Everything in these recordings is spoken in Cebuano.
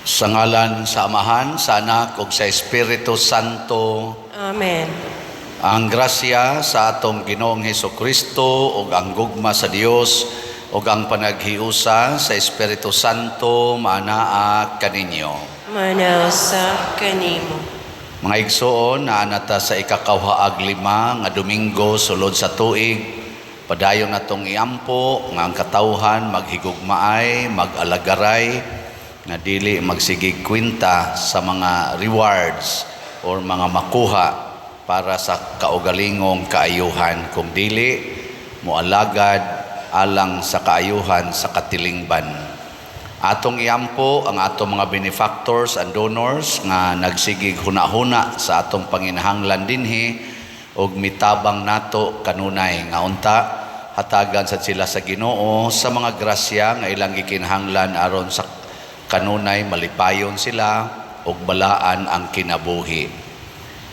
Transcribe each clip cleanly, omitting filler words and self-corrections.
Sa ngalan sa Amahan, sa Anak ug sa Espiritu Santo. Amen. Ang grasya sa atong Ginoong Hesus Kristo ug ang gugma sa Dios ug ang panaghiusa sa Espiritu Santo maanaa kaninyo. Maanaa usab kanimo. Mga igsoon, naa na ta sa ikakauhaag 5 nga Domingo sulod sa tuig. Padayon natong iampo nga ang katawhan maghigugmaay, mag-alagaray, nga dili magsigig kwenta sa mga rewards or mga makuha para sa kaugalingong kaayuhan, kung dili moalagad alang sa kaayuhan sa katilingban. Atong iampo ang atong mga benefactors and donors nga nagsigig huna-huna sa atong panginahanglan dinhi ug mitabang nato kanunay, nga unta hatagan sad sila sa Ginoo sa mga grasya nga ilang gikinahanglan aron sa kanunay malipayon sila ug balaan ang kinabuhi.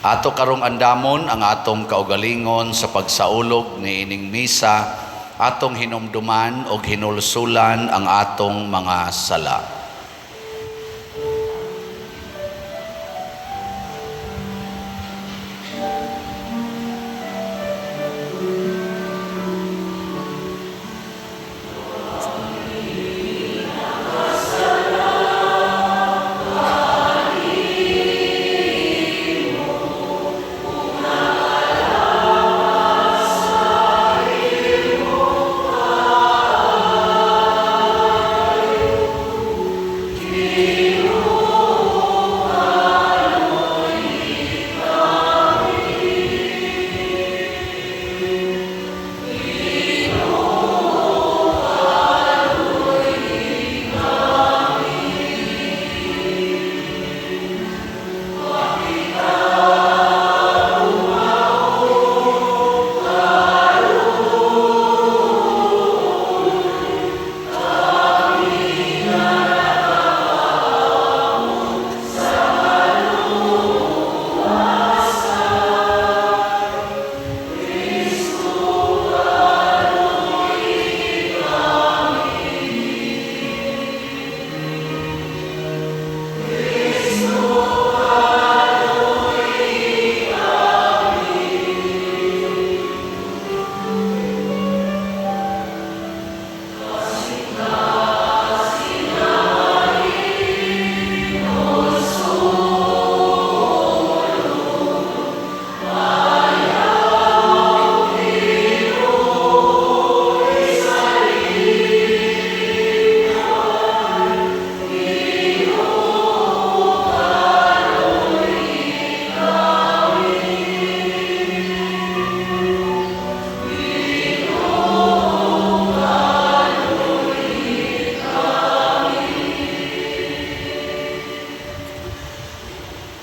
Ato karong andamon ang atong kaugalingon sa pagsaulog niining misa, atong hinumduman og hinulsulan ang atong mga sala.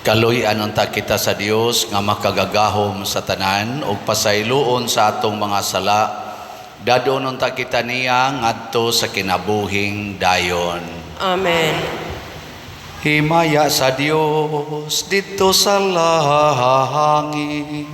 Kaluy-an unta kita sa Dios nga makagagahom sa tanan ug pasayloon sa atong mga sala. Dadon unta kita niya ngadto sa kinabuhing dayon. Amen. Himaya sa Dios didto sa langit.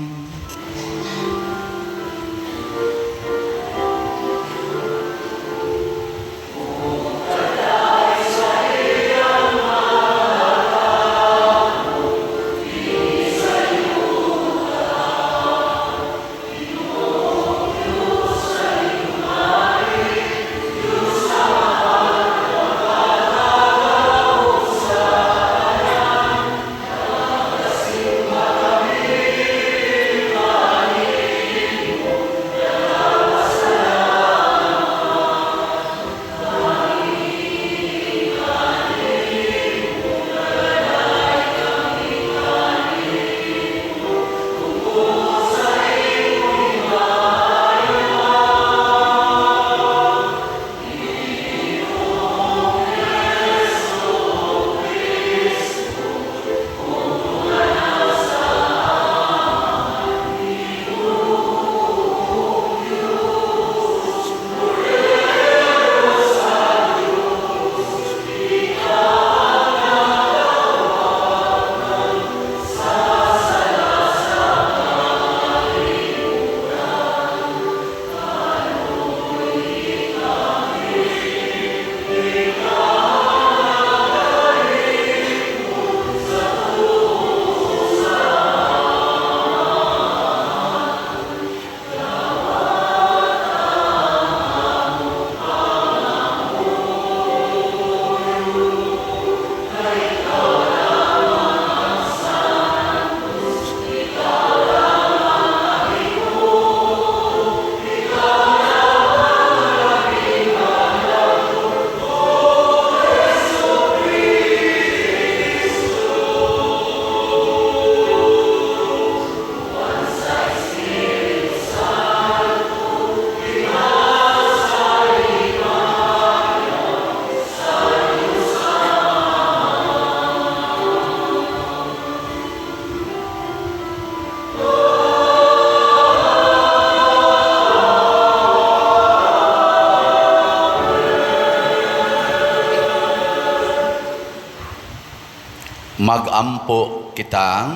Magampo kita.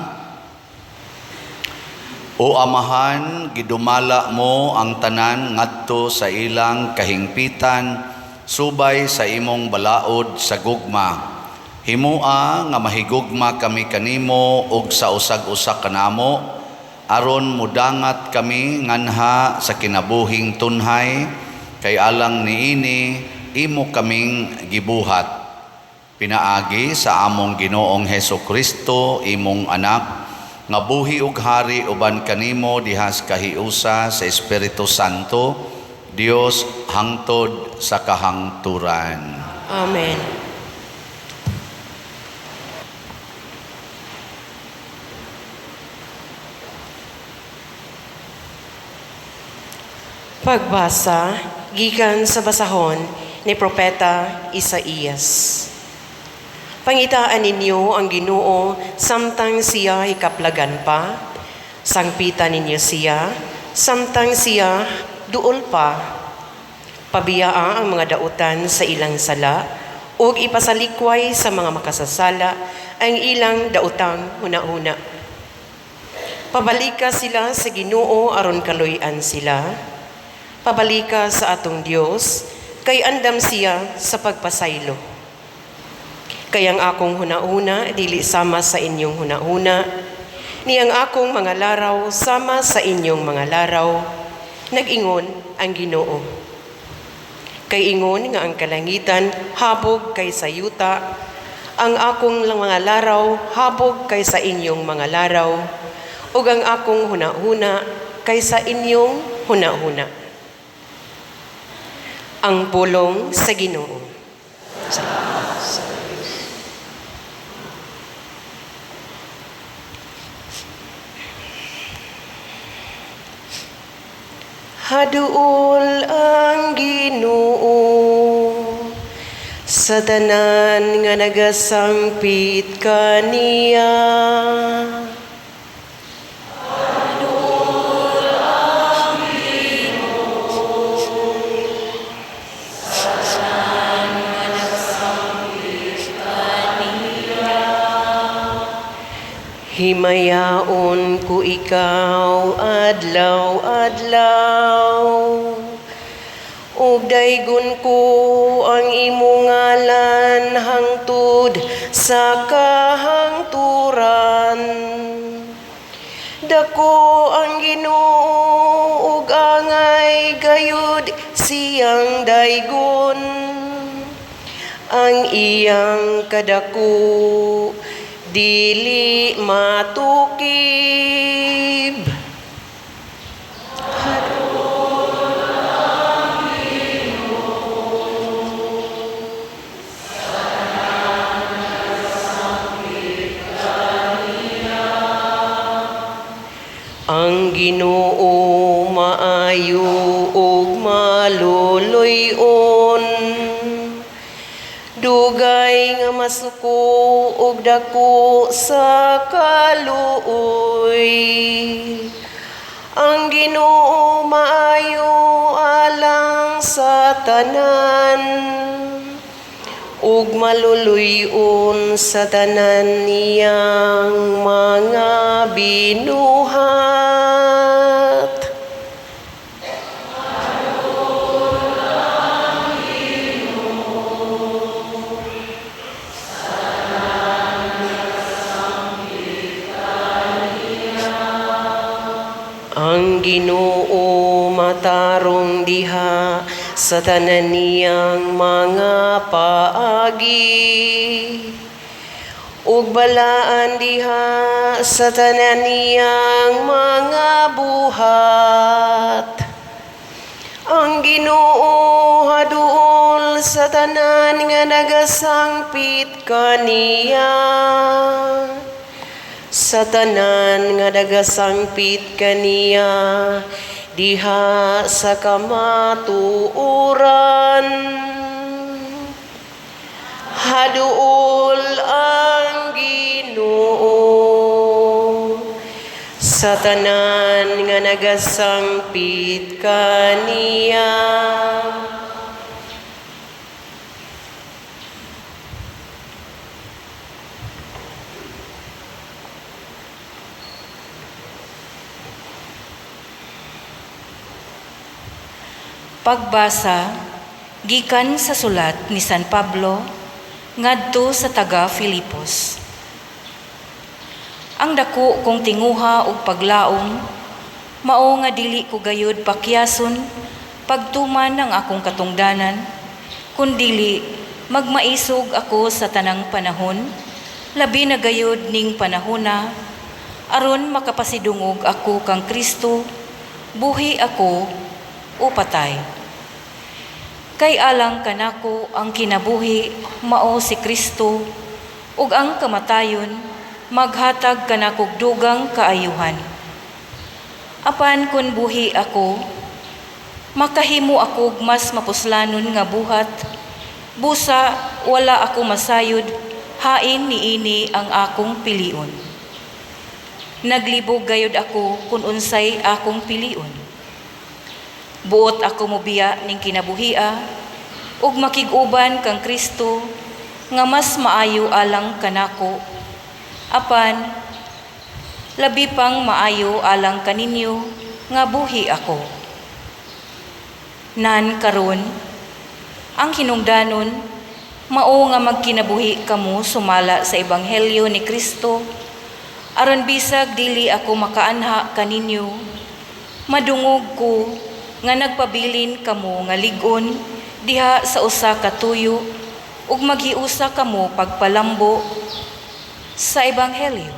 O Amahan, gidumala mo ang tanan ngadto sa ilang kahingpitan subay sa imong balaod sa gugma. Himua nga mahigugma kami kanimo ug sa usag-usa kanamo, aron mudangat kami nganha sa kinabuhing tunhay, kay alang niini imo kaming gibuhat. Pinaagi sa among Ginoong Heso Kristo, imong anak, nga buhi ug hari uban kanimo dihas kahiusa sa Espiritu Santo, Dios hangtod sa kahangturan. Amen. Pagbasa gikan sa basahon ni Propeta Isaías. Pangitaan ninyo ang Ginoo samtang siya hikaplagan pa, sangpitan ninyo siya samtang siya duol pa. Pabiyaa ang mga dautan sa ilang sala ug ipasalikway sa mga makasasala ang ilang dautang hunahuna. Pabalika sila sa Ginoo aron kaluy-an sila. Pabalika sa atong Dios kay andam siya sa pagpasaylo. Kay ang akong hunahuna dili sama sa inyong hunahuna, ni ang akong mga laraw sama sa inyong mga laraw, nag-ingon ang Ginoo. Kay ingon nga ang kalangitan habog kaysa yuta, ang akong mga laraw habog kaysa inyong mga laraw, ug ang akong hunahuna kaysa inyong hunahuna. Ang pulong sa Ginoo. Salamat sa Diyos. Haduol ang Ginoo sa tanan nga nagasangpit kaniya. Haduol ang Ginoo sa tanan nga nagasangpit kaniya. Himayaon ko ikaw adlaw-adlaw, ug daygon ko ang imong ngalan hangtod sa kahangturan. Dako ang Ginoo ug angay gayud siyang daygon. Ang iyang kadako dili matukib. Haduol ang Ginoo sa tanan nagasangpit kaniya. Ang Ginoo maayo ug maluluy-on, dugay nga masuko ug dako sa kaluoy. Ang Ginoo maayo alang sa tanan, ug maluluy-on sa tanan niyang mga binuhat. Haduol ang Ginoo sa tanan nagasangpit kaniya. Ang Ginoo matarong diha sa tanan niyang mga paagi, ug balaan diha sa tanan niyang mga buhat. Ang Ginoo haduol sa tanan nga nagasangpit kaniya. Sa tanan nga nagasangpit kaniya diha sa kamatuoran. Haduol ang Ginoo sa tanan nga nagasangpit kaniya. Pagbasa gikan sa sulat ni San Pablo ngadto sa taga Filipos. Ang dako kong tinguha ug paglaom mao nga dili ko gayud pakyason pagtuman ang akong katungdanan, kundili magmaisog ako sa tanang panahon, labi na gayud ning panahona, aron makapasidungog ako kang Kristo, buhi ako o patay. Kay alang kanako ang kinabuhi mao si Kristo, ug ang kamatayon maghatag kanakog dugang kaayuhan. Apan kun buhi ako, makahimo akog mas mapuslanon nga buhat, busa wala ako masayod hain niini ang akong pilion. Naglibog gayud ako kun unsay akong pilion. Buot ako mobiya ning kinabuhia ug makig-uban kang Kristo nga mas maayo alang kanako. Apan labi pang maayo alang kaninyo nga buhi ako. Nan karon ang hinungdanon mao nga magkinabuhi kamo sumala sa ebanghelyo ni Kristo, aron bisag dili ako makaanha kaninyo, madungog ko nga nagpabilin kamo nga lig-on diha sa usa ka tuyo ug maghiusa kamo pagpalambo sa ebanghelyo.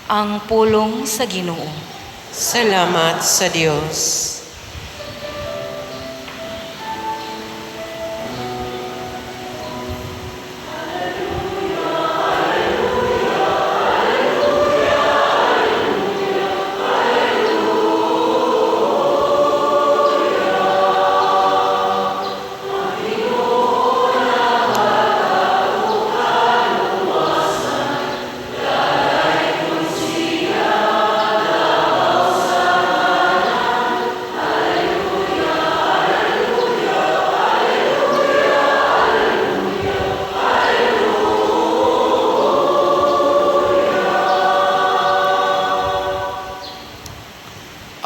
Ang pulong sa Ginoo. Salamat sa Dios.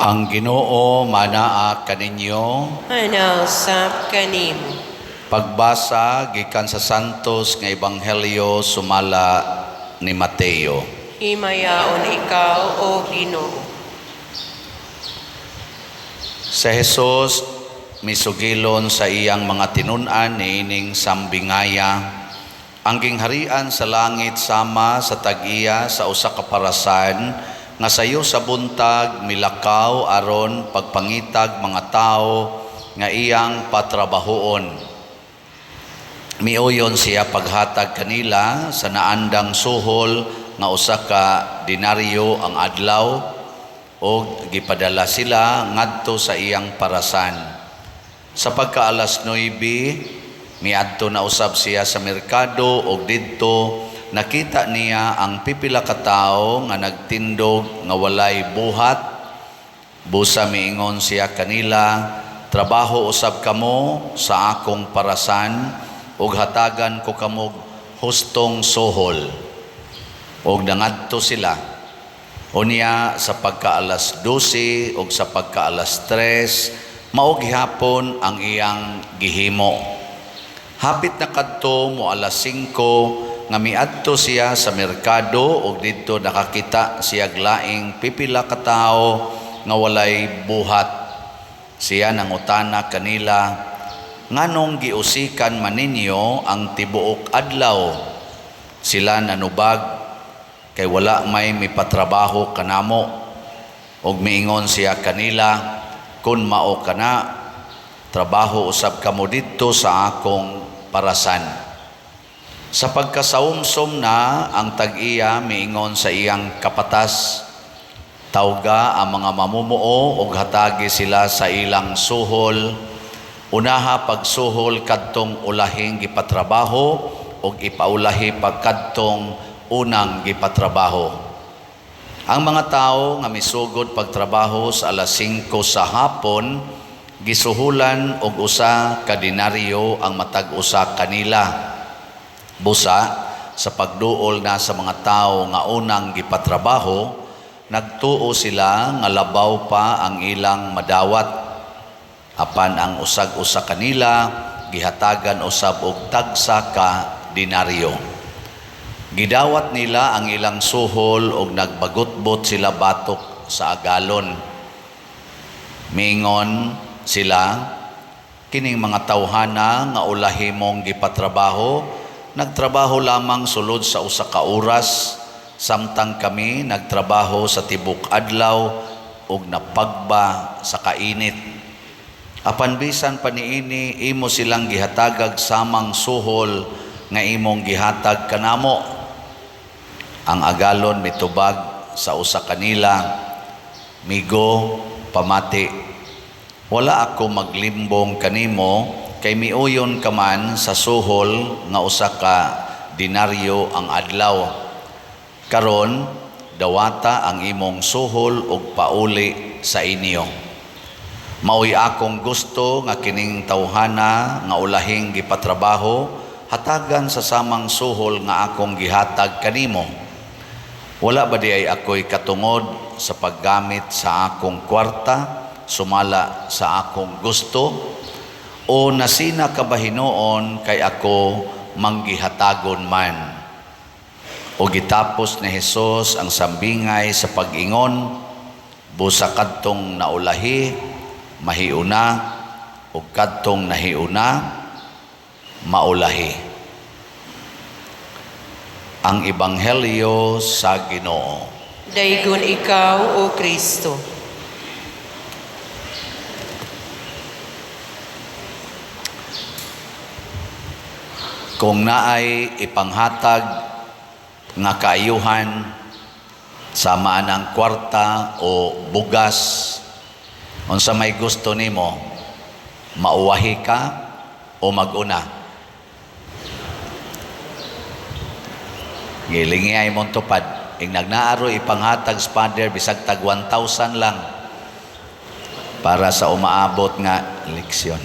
Ang Ginoo manaa kaninyo. Anausap kanimo. Pagbasa gikan sa Santos nga Ebanghelyo sumala ni Mateo. Himayaon ikaw, O Ginoo. Sa Jesus misugilon sa iyang mga tinun-an niining sambingaya, ang gingharian sa langit sama sa tag-iya sa usa ka parasan nga sayo sa buntag milakaw aron pagpangitag mga tawo nga iyang patrabahoon. Miuyon siya paghatag kanila sa naandang suhol nga usa ka denaryo ang adlaw, og gipadala sila ngadto sa iyang parasan. Sa pagkaalas 9, miadto na usab siya sa merkado og didto nakita niya ang pipila ka tawo nga nagtindog nga walay buhat. Busa miingon siya kanila, trabaho usab kamo sa akong parasan ug hatagan ko kamog hustong suhol. Og nangadto sila. Unya sa pagkaalas 12 ug sa pagkaalas 3, mao gihapon ang iyang gihimo. Hapit na kadto mo alas 5 nga miadto siya sa merkado ug didto nakakita siya laing pipila ka tawo nga walay buhat. Siya nangutana kanila, nganong giusikan man ninyo ang tibuok adlaw? Sila nanubag, kay wala may mipatrabaho kanamo. Ug miingon siya kanila, kun mao kana, trabaho usab kamo didto sa akong parasan. Sa pagkasaumsom na ang tag-iya miingon sa iyang kapatas, tawga ang mga mamumuo ug hatagi sila sa ilang suhol. Unaha pagsuhol kadtong ulahing gipatrabaho ug ipaulahi pagkadtong unang gipatrabaho. Ang mga tawo nga misugod pagtrabaho sa alas 5 sa hapon, gisuhulan og usa ka denaryo ang matag usa kanila. Busa sa pagduol na sa mga tawo nga unang gipatrabaho, Nagtuo sila nga labaw pa ang ilang madawat. Apan ang usag-usa kanila gihatagan usab og tagsa ka denaryo. Gidawat nila ang ilang suhol og nagbagutbot sila batok sa agalon. Mingon sila, kining mga tawhana nga ulahi mong gipatrabaho, nagtrabaho lamang sulod sa usa ka oras, samtang kami nagtrabaho sa tibok adlaw ug napagba sa kainit. Apan bisan pa niini, imo silang gihatagag samang suhol nga imong gihatag kanamo. Ang agalon mitubag sa usa kanila, "Migo, pamati. Wala ako maglimbong kanimo kay miuyon ka man sa suhol nga usa ka denaryo ang adlaw. Karon dawata ang imong suhol ug pauli sa inyo. Maoy akong gusto nga kining tawhana nga ulahing gipatrabaho hatagan sa samang suhol nga akong gihatag kanimo. Wala ba di ay ako'y katungod sa paggamit sa akong kwarta sumala sa akong gusto? O nasina ka ba hinuon kay ako manggihatagon man?" O gitapos ni Hesus ang sambingay sa pag-ingon, "Busa kadtong naulahi mahiuna, ug kadtong nahiuna maulahi." Ang Ebanghelyo sa Ginoo. Daygon ikaw, O Kristo. Kung naay ipanghatag nga kaayuhan sama ang kwarta o bugas, unsa may gusto nimo, mauwahi ka o maguna? Gilingi ay mong tupad. Ing nagnaaro ipanghatag sa Father bisag tag 1,000 lang para sa umaabot nga leksyon.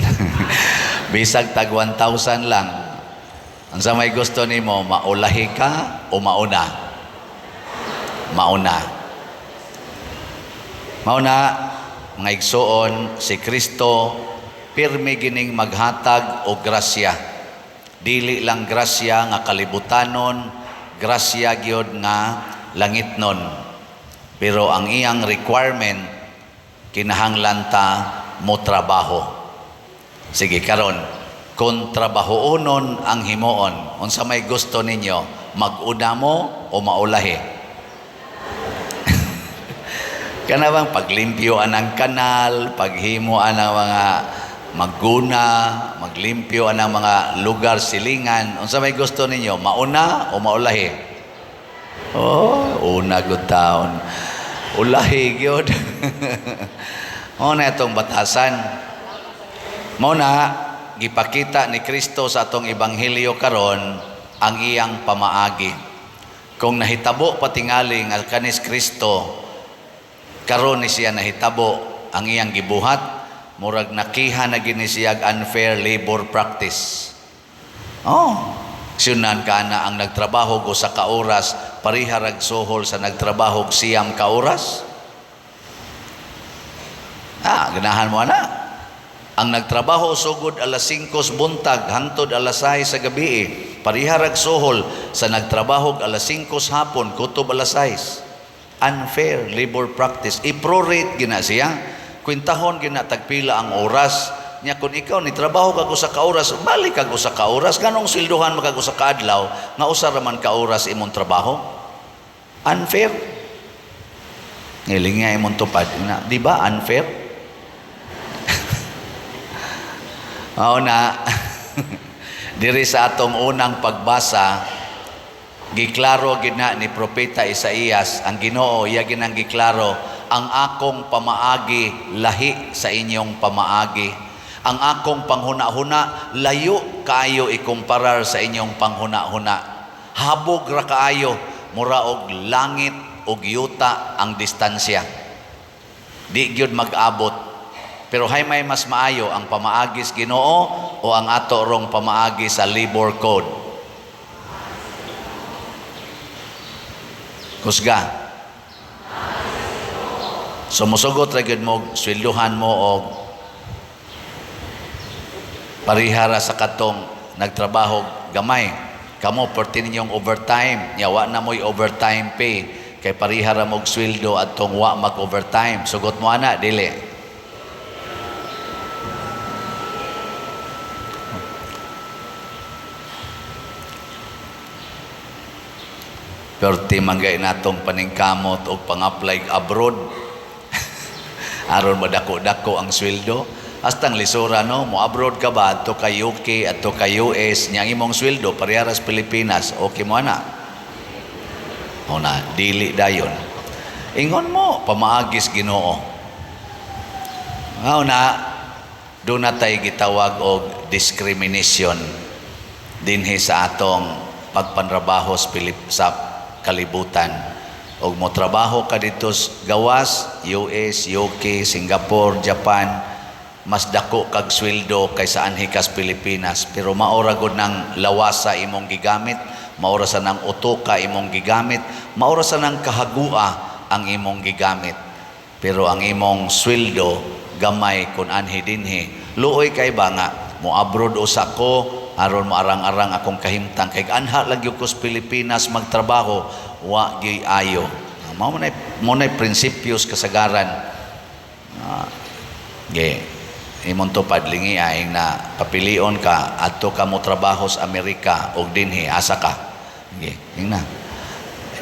Bisag tag 1,000 lang. Unsa may gusto nimo, maulahi ka o mauna? Mauna. Mauna, mga igsuon, si Kristo pirmi gining maghatag og grasya. Dili lang grasya nga kalibutanon, grasya gyud nga langitnon. Pero ang iyang requirement, kinahanglan ta mo trabaho. Sige karon, kung trabahoonon ang himuon, unsa may gusto ninyo, mag-una mo o maulahi? Kana bang paglimpyo anang kanal, paghimo anang mga magguna, maglimpyo anang mga lugar silingan, unsa may gusto ninyo, mauna o maulahi? Oh, una good town. Ulahi gyud. Mao na itong batasan. Mao na gipakita ni Kristo sa atong ebanghelyo karon ang iyang pamaagi. Kung nahitabo patingali nga kanis Kristo karon ni siya nahitabo ang iyang gibuhat, murag nakiha na gini siya unfair labor practice. Oh, syunan ka na ang nagtrabaho go sa kaoras pareha rag suhol sa nagtrabaho 9 ka oras. Ah, ganahan mo ana. Ang nagtrabaho sugod alas 5 buntag hangtod alas 6 sa gabi, pareha rag suhol sa nagtrabaho alas 5 hapon kutob alas 6. Unfair labor practice. I-prorate gina siya. Kwintahon gina tagpila ang oras. Nya kung ikaw ni trabaho kag usa ka oras, balik kag usa ka oras, ganong sweldohan mo kag usa ka adlaw nga usa ra man ka oras imong trabaho? Unfair. Ngiling nga imong tupad na, di ba unfair? Mao na diri sa atong unang pagbasa, giklaro gid na ni Propeta Isaías, ang Ginoo iya ginang giklaro, ang akong pamaagi lahi sa inyong pamaagi. Ang akong panghuna-huna layo kaayo ikumparar sa inyong panghuna-huna. Habog ra kaayo, mura og langit og yuta ang distansya. Di gyud mag-abot. Pero hay may mas maayo ang pamaagi sa Ginoo o ang ato rong pamaagi sa labor code? Kusga. So musugot ra gyud mo, swelduhan mo og parihara sa katong nagtrabaho gamay. Kamo perti ninyong overtime, nya wa na mo'y overtime pay kay parihara mo og sweldo adtong wa mag overtime. Sugot mo ana, dili? Perti manggay natong paningkamot og pang-apply abroad aron madako-dako ang sweldo. Hastang lisura, no, mo abroad ka ba adto kay UK, adto kay US, nya ang imong sweldo parehas Pilipinas, okay mo ana? O na, dili dayon. Ingon mo, pamaagis Ginoo. Mao na, doon na tay gitawag og discrimination dinhi sa atong pagpanrabaho sa kalibutan. Og mo trabaho ka dito gawas, US, UK, Singapore, Japan, mas dako kag sweldo kaysa anhi kas Pilipinas, pero maora gud nang lawasa imong gigamit, maora sa nang utoka imong gigamit, maora sa nang kahagua ang imong gigamit, pero ang imong sweldo gamay kun anhi dinhi. Luoy kay ba nga mo abroad usa ko aron moarang-arang akong kahimtang kay anha lang gyud ko sa Pilipinas magtrabaho, wa gyud ayo. Mao man mo nay prinsipyos kasagaran. Ge imong tupad, lingi aing na papilion ka adto ka mo trabaho sa Amerika og dinhi, asa ka? Ge ingna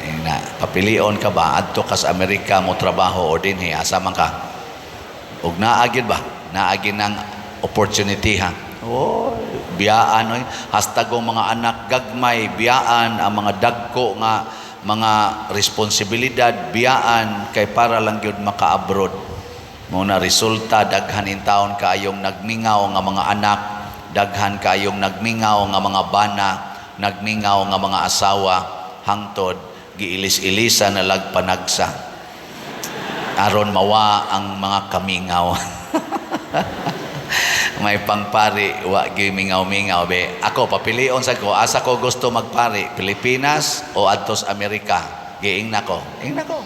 ingna papilion ka ba adto ka sa Amerika mo trabaho o dinhi, asa man ka? Og naa gyud ba, naa gyud nang opportunity, ha? Oh, biyaan oy, hastag ang mga anak gagmay, biyaan ang mga dagko nga mga responsibilidad, biyaan kay para lang gyud maka-abroad. Mo na resulta, daghan in taon kaayong nagmingaw nga mga anak, daghan kaayong nagmingaw nga mga bana, nagmingaw nga mga asawa, hangtod giilis-ilisa na lagpanagsa aron mawa ang mga kamingaw. May pangpari, wa gyud mingaw-mingaw be. Ako papilion sa ko, asa ko gusto magpari, Pilipinas o adto sa Amerika? Giing nako. Ing nako.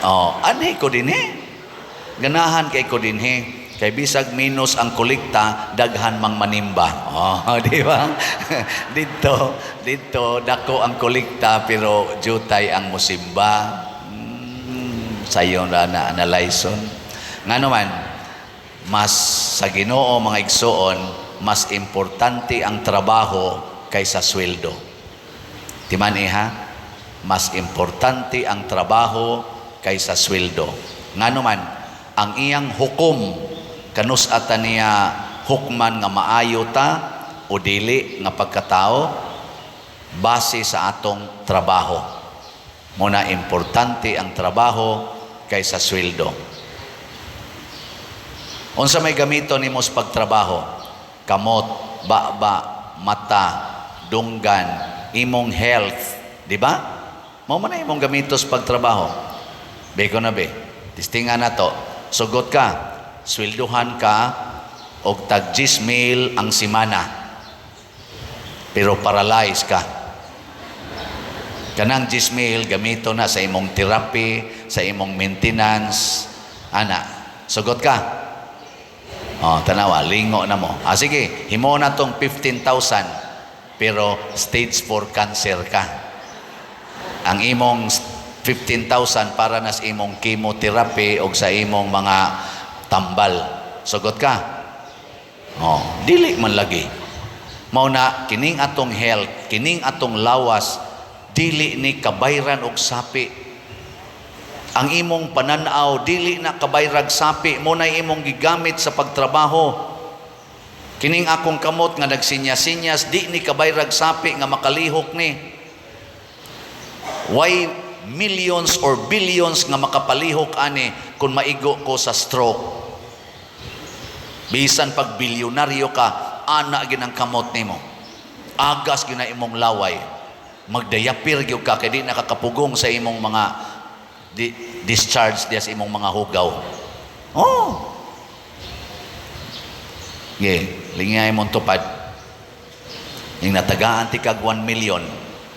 Oh, anhi ko dinhi. Ganahan kay ko dinhi. Kay bisag minus ang kolekta, daghan mang manimba. Oh, di ba? Dito, dito dako ang kolekta pero jutay ang musimba. Sayon ra na analyson. Ngano man, mas sa Ginoo mga igsoon, mas importante ang trabaho kaysa sweldo. Timan iha, mas importante ang trabaho kaysa sweldo. Ngano man, ang iyang hukom kanus ata niya hukman nga maayo ta o dili nga pagkatao base sa atong trabaho. Muna importante ang trabaho kaysa sweldo. Unsa may gamito nimo sa pagtrabaho? Kamot, baba, mata, dunggan, imong health, di ba? Mao man na imong gamito sa pagtrabaho. Beko na be, testingan na to. Sugot ka, swelduhan ka og tag 10 mil ang simana. Pero paralyzed ka. Kanang 10 mil gamito na sa imong therapy, sa imong maintenance, ana. Sugot ka. Oh, tanawa, lingo na mo. Ah, sige, himo na tong 15,000 pero stage 4 cancer ka. Ang imong 15,000 para na sa imong chemotherapy o sa imong mga tambal. Sugot ka? Oh, dili man lagi. Mao na kining atong health, kining atong lawas, dili ni kabayran og sapi. Ang imong pananaw dili na kabayrag sapi, mo na imong gigamit sa pagtrabaho. Kining akong kamot nga nagsinyas-sinyas, di ni kabayrag sapi nga makalihok ni. Why millions or billions nga makapalihok ani kung maigo ko sa stroke? Bisan pag bilyonaryo ka, ana ginang kamot nimo. Agas gina imong laway. Magdayapir gyud ka kay di nakakapugong sa imong mga discharge diya sa imong mga hugaw. Oh. Ge, lingay mong tupad. Yung natagaan ti kag 1 million,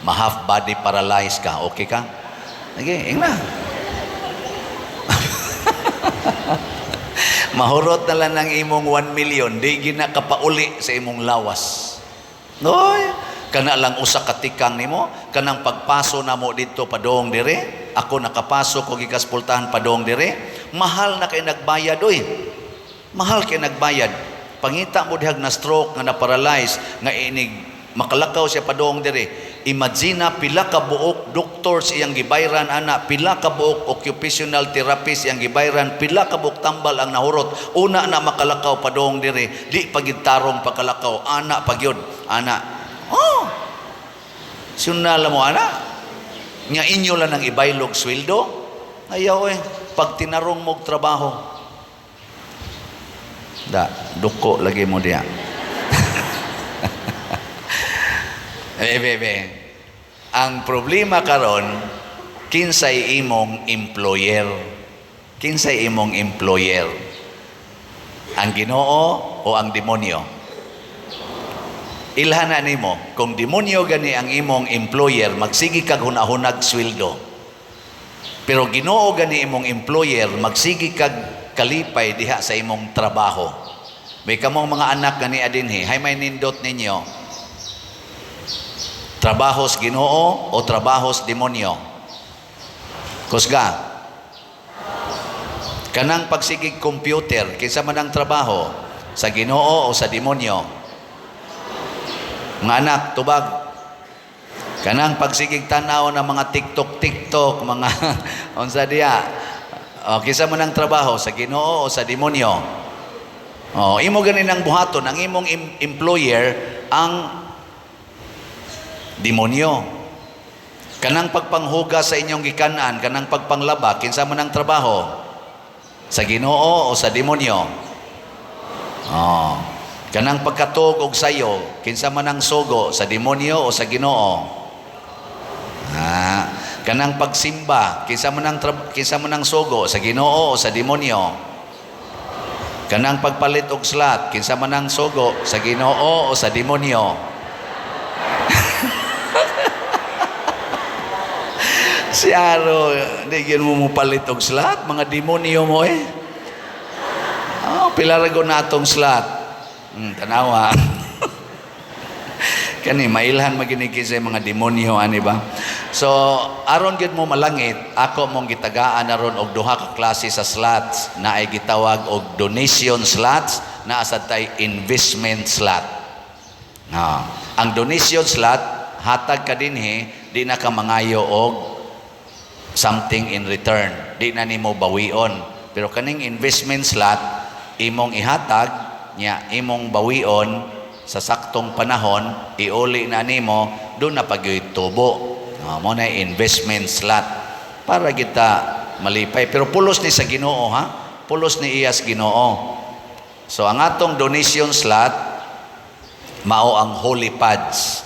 ma-half body paralyzed ka, okay ka? Sige, ing na. Mahurot na lang ng imong 1 million, di gina kapauli sa imong lawas. Oy, kana lang usa ka tikang nimo, kanang pagpaso namo didto padong dire, ako nakapaso ko gikas Pultahan padong dire, mahal na kay nagbayad oy. Mahal kay nagbayad. Pangita mo dihag na stroke nga na paralyze nga inig makalakaw siya padong dire. Imagine pila ka buok doctors iyang gibayran ana, pila ka buok occupational therapist iyang gibayran, pila ka buok tambal ang nahurot. Una na makalakaw padong dire, di pagid tarong pagkalakaw, ana pagyud, ana. Oh. Sunala mo ana. Nga inyo lang ang ibaylog sweldo. Ayaw eh, pag tinarong mo'g trabaho. Da, duko lagi mo diya. Eh, bebe. Ang problema karon, kinsay imong employer? Kinsay imong employer? Ang Ginoo o ang demonyo? Ilhan na nimo, kung demonyo gani ang imong employer, magsigi kag hunahunag sweldo. Pero Ginoo gani imong employer, magsigi kag kalipay diha sa imong trabaho. May kamong mga anak gani adinhi, hay may nindot ninyo. Trabahos Ginoo o trabahos demonyo? Kusga. Kanang pagsigig computer, kinsa man ang trabaho? Sa Ginoo o sa demonyo? Mga anak, tubag. Kanang pagsigig tanaw ng mga TikTok, TikTok, mga unsa diya. O, kinsa man ang trabaho, sa Ginoo o sa demonyo? O, imo ganin ang buhaton, ang imong employer ang demonyo. Kanang pagpanghugas sa inyong gikanan, kanang pagpanglaba, kinsa man ang trabaho? Sa Ginoo o sa demonyo? Oh. Kanang pagkatog og sayo, kinsa man ang sugo, sa demonyo o sa Ginoo? Ah, kanang pagsimba, kinsa man ang sugo, sa Ginoo o sa demonyo? Kanang pagpalit og slot, kinsa man ang sugo, sa Ginoo o sa demonyo? Si Aro, di gyud mo mopalit og slot, mga demonyo mo eh. Oh, pila ra na atong slot. Tanawa. Kani mailhan maginigi sa mga demonyo ani ba? So, aron gyud mo malangit, ako mong gitagaan aron og duha ka klase sa slots na ay gitawag og donation slots, naa sad tay investment slot. Ah, ang donation slot hatag ka dinhi, di na ka mangayo og something in return. Di na nimo bawion. Pero kaning investment slot, imong ihatag nya imong bawion sa saktong panahon, iuli na nimo, doon na pagyoy tubo. Mo na investment slot para kita malipay. Pero pulos ni sa Ginoo ha. Pulos ni iyas Ginoo. So ang atong donation slot mao ang Holy Pads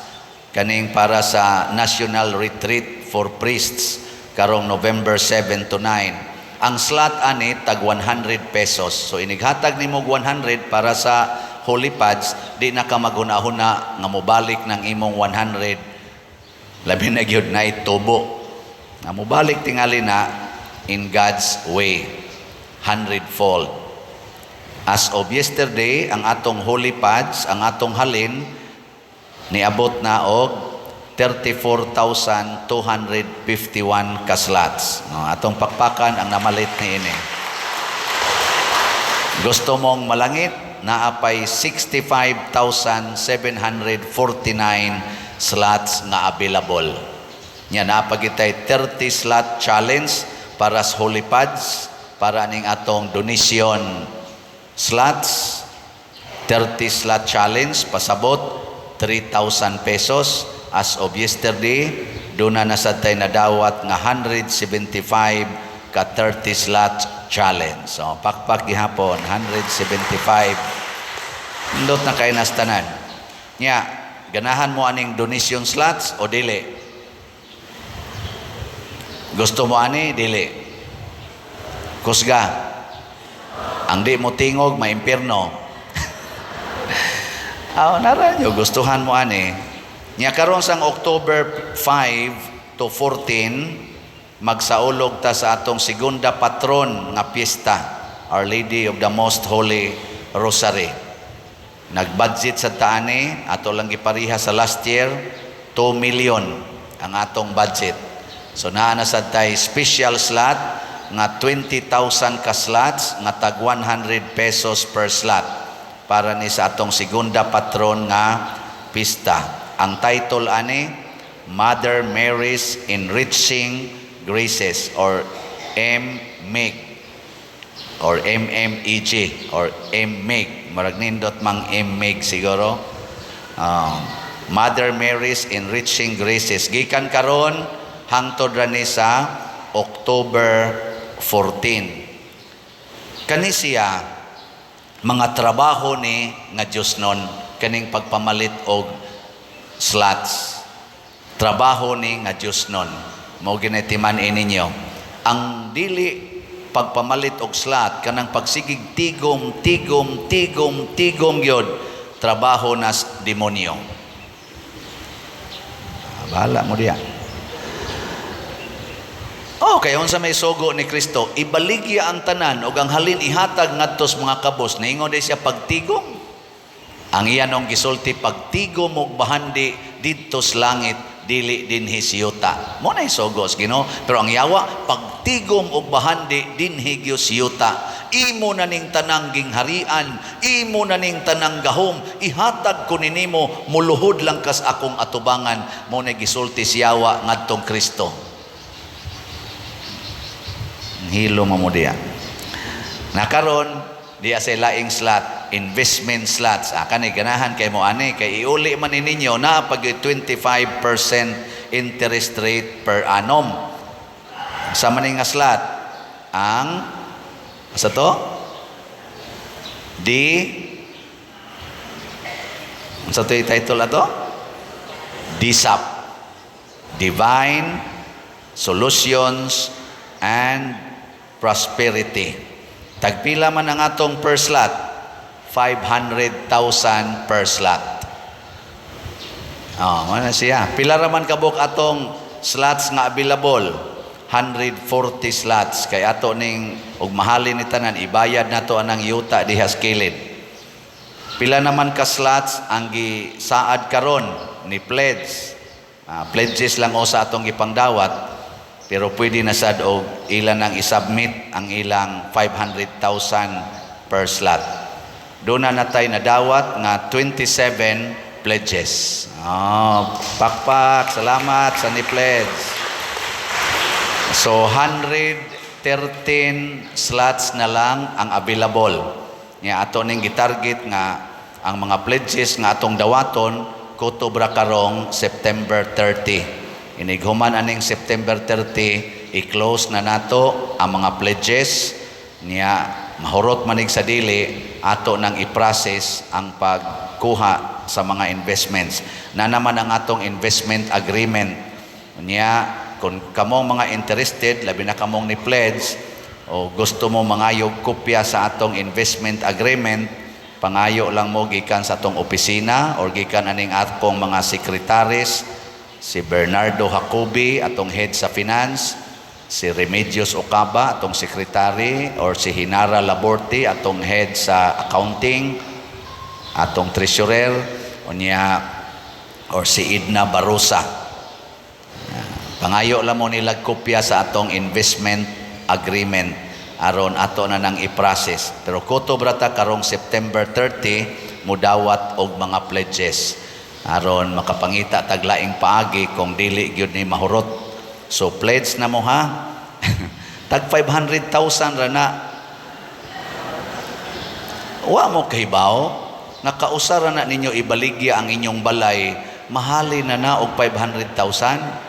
kaning para sa National Retreat for Priests karong November 7 to 9. Ang slot ani tag 100 pesos. So inighatag nimo og 100 para sa Holy Pads, di na ka maghuna-huna nga mobalik ng imong 100. Labi na gyud na tubo. Nga mobalik tingali na in God's way, hundredfold. As of yesterday, ang atong Holy Pads, ang atong halin, niabot na og 34,251 ka slots. No, atong pakpakan ang namalit ni ini. Gusto mong malangit, naapay 65,749 slots nga available. Nya naapagitay 30 slot challenge para sa Holy Pads, para ning atong donation slots, 30 slot challenge, pasabot 3,000 pesos. As of yesterday, doon na nasad tay nadawat nga 175 ka 30 slot challenge. So, pakpak gihapon, 175. Indot na kay nastanan. Nya, ganahan mo aning donation slots o dili? Gusto mo ani? Dili. Kusga. Ang di mo tingog, maimpirno. Aw, nara nyo, gustuhan mo ani. Nya karon sang October 5 to 14, magsaulog ta sa atong segunda patron nga piyesta. Our Lady of the Most Holy Rosary. Nag-budget sa taani, ato lang gipariha sa last year, 2 million ang atong budget. So naa na sad tay special slot nga 20,000 ka slots nga tag 100 pesos per slot para ni sa atong segunda patron nga pista. Ang title ani, Mother Mary's Enriching Graces or MMEG or MMEG or MMEG. Marag nindot mang MMEG siguro. Mother Mary's Enriching Graces. Gikan karon hangtod ra ni sa October 14. Kani siya mga trabaho ni nga Diyos nun, kaning pagpamalit og slots. Trabaho ni nga Diyos nun. Mao ginatiman ninyo. Ang dili pagpamalit og slot, kanang pagsigig tigom, tigom, tigom, tigom gyud, trabaho nas demonyo. Ah, bahala mo diya. Okay, unsa may sugo ni Kristo, ibaligya ang tanan ug ang halin ihatag ngadto sa mga kabos. Niingon di siya pagtigom. Ang iya nong gisulti, pagtigom og bahandi didto sa langit, dili dinhi sa yuta. Mo na sugo sa Ginoo, pero ang yawa, pagtigom og bahandi dinhi gyud sa yuta. Imo na ning tanang gingharian, imo na ning tanang gahom, ihatag ko ninimo, muluhod lang kas akong atubangan. Mo na gisulti si yawa ngadtong Kristo. Hilo mo mo diya. Nakaron, diya sa laing slot, investment slots. Ah, kani ganahan kay mo ani kay iuli man ni ninyo na pag 25% interest rate per annum. Sa maning nga slot, ang sa to? D sa to yung title ato? DSAP. Divine Solutions and Prosperity. Tagpila man ang atong per slot? 500,000 per slot. Oh, mana siya. Pila ra man kabuk atong slots nga available? 140 slots. Kay ato ning og mahalin ni tanan, ibayad nato anang yuta diha sa kilid. Pila naman ka slots ang gisaad karon ni pledge? Ah, pledges lang o sa atong gipangdawat, pero pwede na sad og ilan ang isubmit ang ilang 500,000 per slot. Doon na natay nadawat nga 27 pledges. Oh, pakpak, salamat sa ni pledge. So 113 slots na lang ang available. Nga ato ning gitarget nga ang mga pledges nga atong dawaton kutob ra karong September 30. Inighuman aning September 30, i-close na nato ang mga pledges niya. Mahurot manig sa dili, ato nang i-process ang pagkuha sa mga investments. Na naman ang atong investment agreement niya. Kung kamong mga interested, labi na kamong ni pledge o gusto mo mangayog kopya sa atong investment agreement, pangayo lang mo gikan sa atong opisina or gikan aning akong mga secretaries, si Bernardo Jacobi, atong head sa finance, si Remedios Ocaba, atong secretary, or si Hinara Laborte, atong head sa accounting, atong treasurer, unya or si Edna Barosa. Pangayo lang mo nila kopya sa atong investment agreement aron ato na nang i-process. Pero kutob ra ta karong September 30 mudawat og mga pledges aron makapangita tag laing paagi kung dili gyud ni mahurot. So pledge na mo ha. Tag 500,000 ra na. Wa mo kahibaw nga kausara na ninyo ibaligya ang inyong balay, mahali na na og 500,000.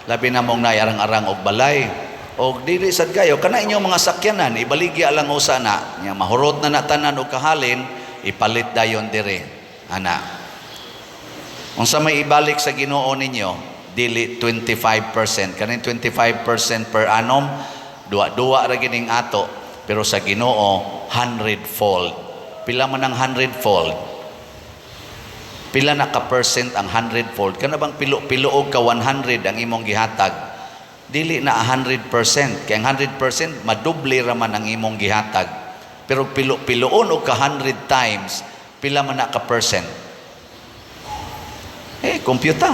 Labi na mong naarang-arang og balay. Og dili sad kayo kana inyong mga sakyanan, ibaligya lang usa na. Nya mahurot na na tanan og kahalin, ipalit dayon dire. Ana. Unsa may ibalik sa Ginoo ninyo, dili 25%. Kaning 25% per annum, duwa-duwa ra gining ato, pero sa Ginoo 100 fold. Pila man ang 100 fold? Pila na ka percent ang 100 fold? Kana bang pilo-pilo og ka 100 ang imong gihatag? Dili na 100%. Kay ang 100%, madoble ra man ang imong gihatag. Pero pilo-piloon og ka 100 times, pila man na ka percent? Eh, computer.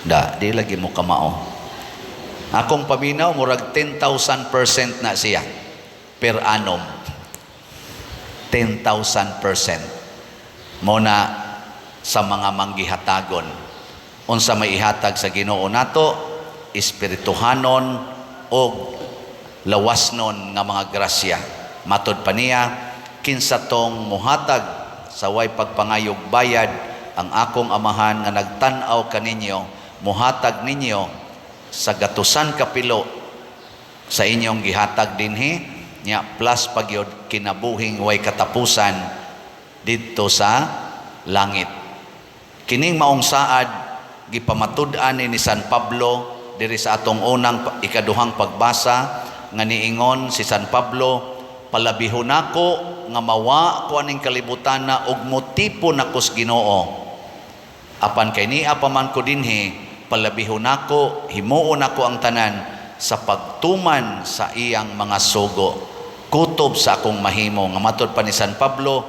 Da, di lagi mo kamao. Akong paminaw, murag 10,000% na siya per annum. 10,000%. Mao na sa mga manggihatagon. Unsa may ihatag sa Ginoo nato, espirituhanon o lawasnon nga mga grasya. Matod pa niya, kinsa tong muhatag sa way pagpangayog bayad, ang akong Amahan nga nagtan-aw kaninyo muhatag ninyo sa gatusan kapilo sa inyong gihatag dinhi nya, plus pagyod kinabuhing way katapusan didto sa langit. Kining maong saad gipamatud-an ni San Pablo diri sa atong unang, ikaduhang pagbasa nga niingon si San Pablo, "Palabihon nako nga mawa ko aning kalibutan na ug motipo nako sa Ginoo. Apan kay nia pa man ko dinhi, palabihon nako himuon nako ang tanan sa pagtuman sa iyang mga sugo. Kutob sa akong mahimo." Nga matod pa ni San Pablo,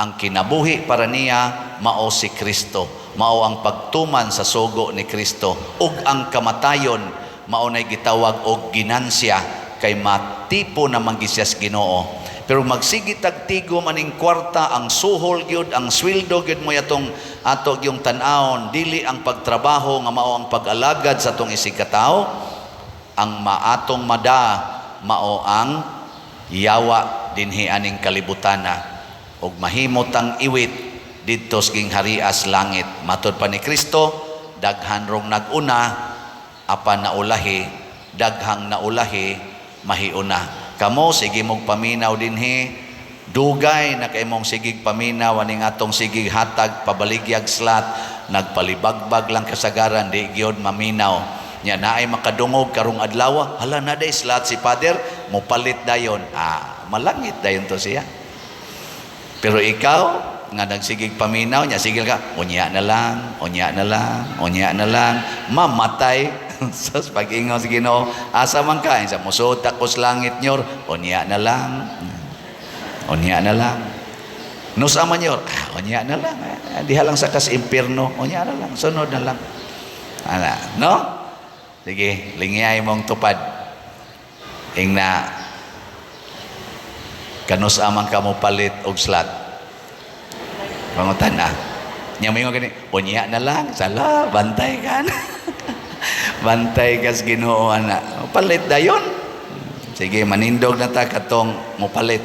ang kinabuhi para niya mao si Kristo, mao ang pagtuman sa sugo ni Kristo, ug ang kamatayon mao nay gitawag og ginansya kay matipo na man gyud siya sa Ginoo. Pero magsige tag tigom aning kwarta, ang suhol gyud, ang sweldo gyud mo atong ato gyung tan-awon, dili ang pagtrabaho nga mao ang pag-alagad sa atong isigkatawo, ang maatong mada mao ang yawa dinhi aning kalibutana ug mahimo tang iwit didto sa gingharias langit. Matod pa ni Kristo, daghan rong nag-una apan naulahi, daghang naulahi mahiuna. Kamo, sige mong paminaw dinhi, dugay na kay mong sigig paminaw aning atong sigig hatag pabaligyag slot, nagpalibagbag lang kasagaran, di gyud maminaw. Nya naay makadungog karong adlaw, "Hala, na day slot si Father," mopalit dayon. Ah, malangit dayon to siya. Pero ikaw nga nagsigig paminaw nya, sige ka, unya na lang, unya na lang, unya na lang, mamatay. Sus, pag-ingon sa Ginoo, "Asa man ka?" Sa musod ako sa langit nyor. Unya na lang. Unya na lang. Nusa man nyor? Ah, unya na lang. Ah, diha lang sa kas impierno. Unya na lang. Sunod na lang. Ana, no? Sige, lingiyay mong tupad. Ingna, kanus-a man ka mo palit og slot? Pangutan na. Nya mo gani, unya na lang, sala, bantay ka na. Bantay kas Ginoo ana. Palit dayon. Sige, manindog na ta katong mopalit.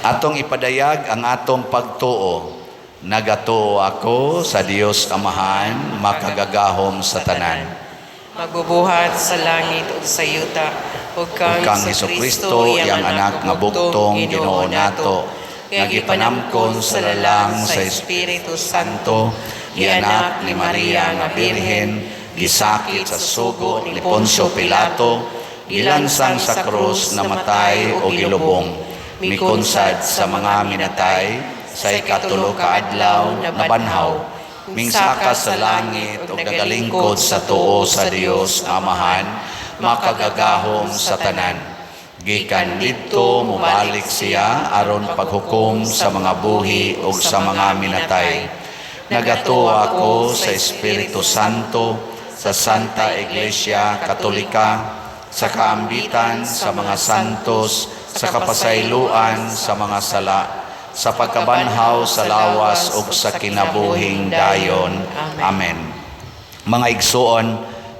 Atong ipadayag ang atong pagtuo. Nagatuo ako sa Dios Amahan, makagagahom sa tanan. Magbubuhat sa langit ug sa yuta, ug kang, Ug kang Hesukristo, iyang anak nga bugtong Ginoo nato, nga gipanamkon sa lalang sa Espiritu Santo, Santo, gianak ni Maria nga Birhen, gisakit sa sugo ni Poncio Pilato, gilansang sa krus, namatay o gilubong, mikonsad sa mga minatay, sa ikatulo ka adlaw nabanhaw, mingsaka sa langit ug nagalingkod sa tuo sa Dios Amahan, makagagahom sa tanan. Gikan didto mobalik siya aron paghukom sa mga buhi ug sa mga minatay. Nagatuo ako sa Espiritu Santo, sa Santa Iglesia Katolika, sa kaambitan sa mga santos, sa kapasayloan sa mga sala, sa pagkabanhaw sa lawas ug sa kinabuhing dayon. Amen. Mga igsuon,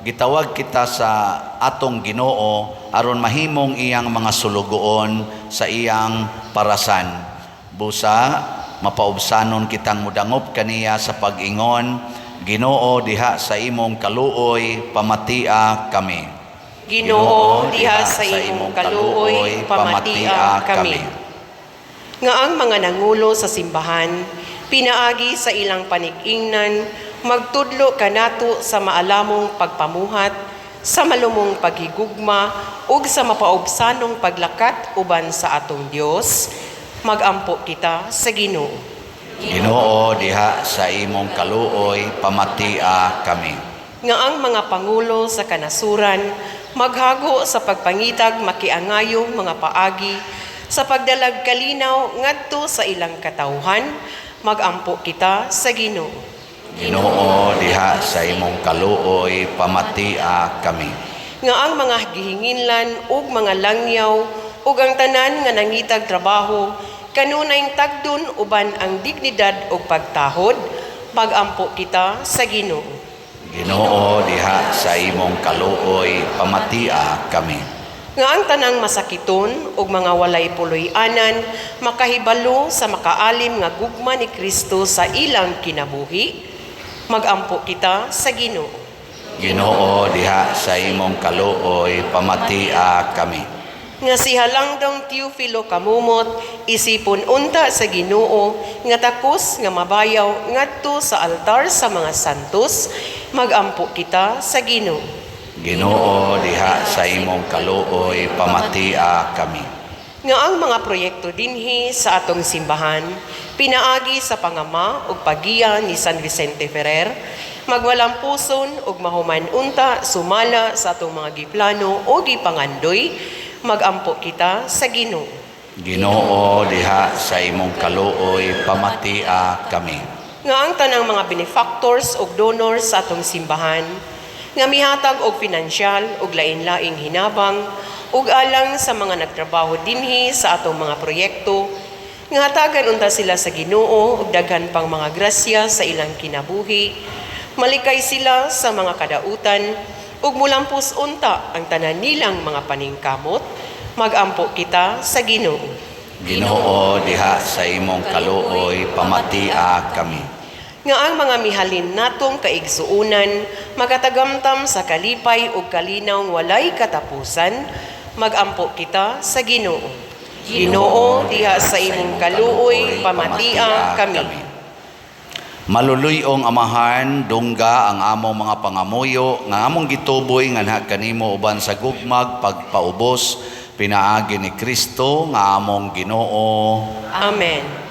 gitawag kita sa atong Ginoo aron mahimong iyang mga sulugoon sa iyang parasan. Busa mapaubsanon kitang mudangop kaniya sa pag-ingon, "Ginoo, diha sa imong kaluoy, pamatia kami." Ginoo, diha sa imong kaluoy, pamatia kami. Nga ang mga nangulo sa simbahan, pinaagi sa ilang panig-ingnan, magtudlo kanato sa maalamong pagpamuhat, sa malumong paghigugma, ug sa mapaubsanong paglakat uban sa atong Dios, magampo kita sa Ginoo. Ginoo, diha sa imong kaluoy, pamatia kami. Nga ang mga pangulo sa kanasuran, Maghago sa pagpangitag makiangayong mga paagi sa pagdalag kalinaw ngadto sa ilang katawhan, magampo kita sa Ginoo. Ginoo, diha sa imong kaluoy, pamatia kami. Nga ang mga gihinginlan ug mga langyaw ug ang tanan nga nangitag trabaho kanunayng tagdon uban ang dignidad ug pagtahod, magampo kita sa Ginoo. Ginoo, diha sa imong kaluoy, pamatia kami. Nga ang tanang masakiton ug mga walay puloy-anan makahibalo sa makaalim nga gugma ni Kristo sa ilang kinabuhi, magampo kita sa Ginoo. Ginoo, diha sa imong kaluoy, pamatia kami. Nga si Halangdong Teofilo Kamumot isipon unta sa Ginoo nga takos nga mabayaw ngadto sa altar sa mga santos, magampo kita sa Ginoo. Ginoo, diha sa imong kaluoy, pamatia kami. Nga ang mga proyekto dinhi sa atong simbahan pinaagi sa pangama ug paggiya ni San Vicente Ferrer magwalampuson ug mahuman unta sumala sa atong mga giplano o gipangandoy, magampo kita sa Ginoo. Ginoo, diha sa imong kaluoy, pamatia kami. Nga ang tanang mga benefactors ug donors sa atong simbahan nga mihatag og pinansyal ug lain-laing hinabang ug alang sa mga nagtrabaho dinhi sa atong mga proyekto, nga hatagan unta sila sa Ginoo ug daghan pang mga grasya sa ilang kinabuhi, malikay sila sa mga kadautan ug mulampos unta ang tanan nilang mga paningkamot, magampo kita sa Ginoo. Ginoo, diha sa imong kaluoy, pamatia kami. Nga ang mga mihalin natong kaigsuunan makatagamtam sa kalipay ug kalinawng walay katapusan, magampo kita sa Ginoo. Ginoo, diha sa imong kaluoy, pamatia kami. Maluluyong Amahan, dungga ang among mga pangamuyo nga among gituboy nganha kanimo uban sa gugmag pagpaubos pinaagi ni Kristo nga among Ginoo. Amen.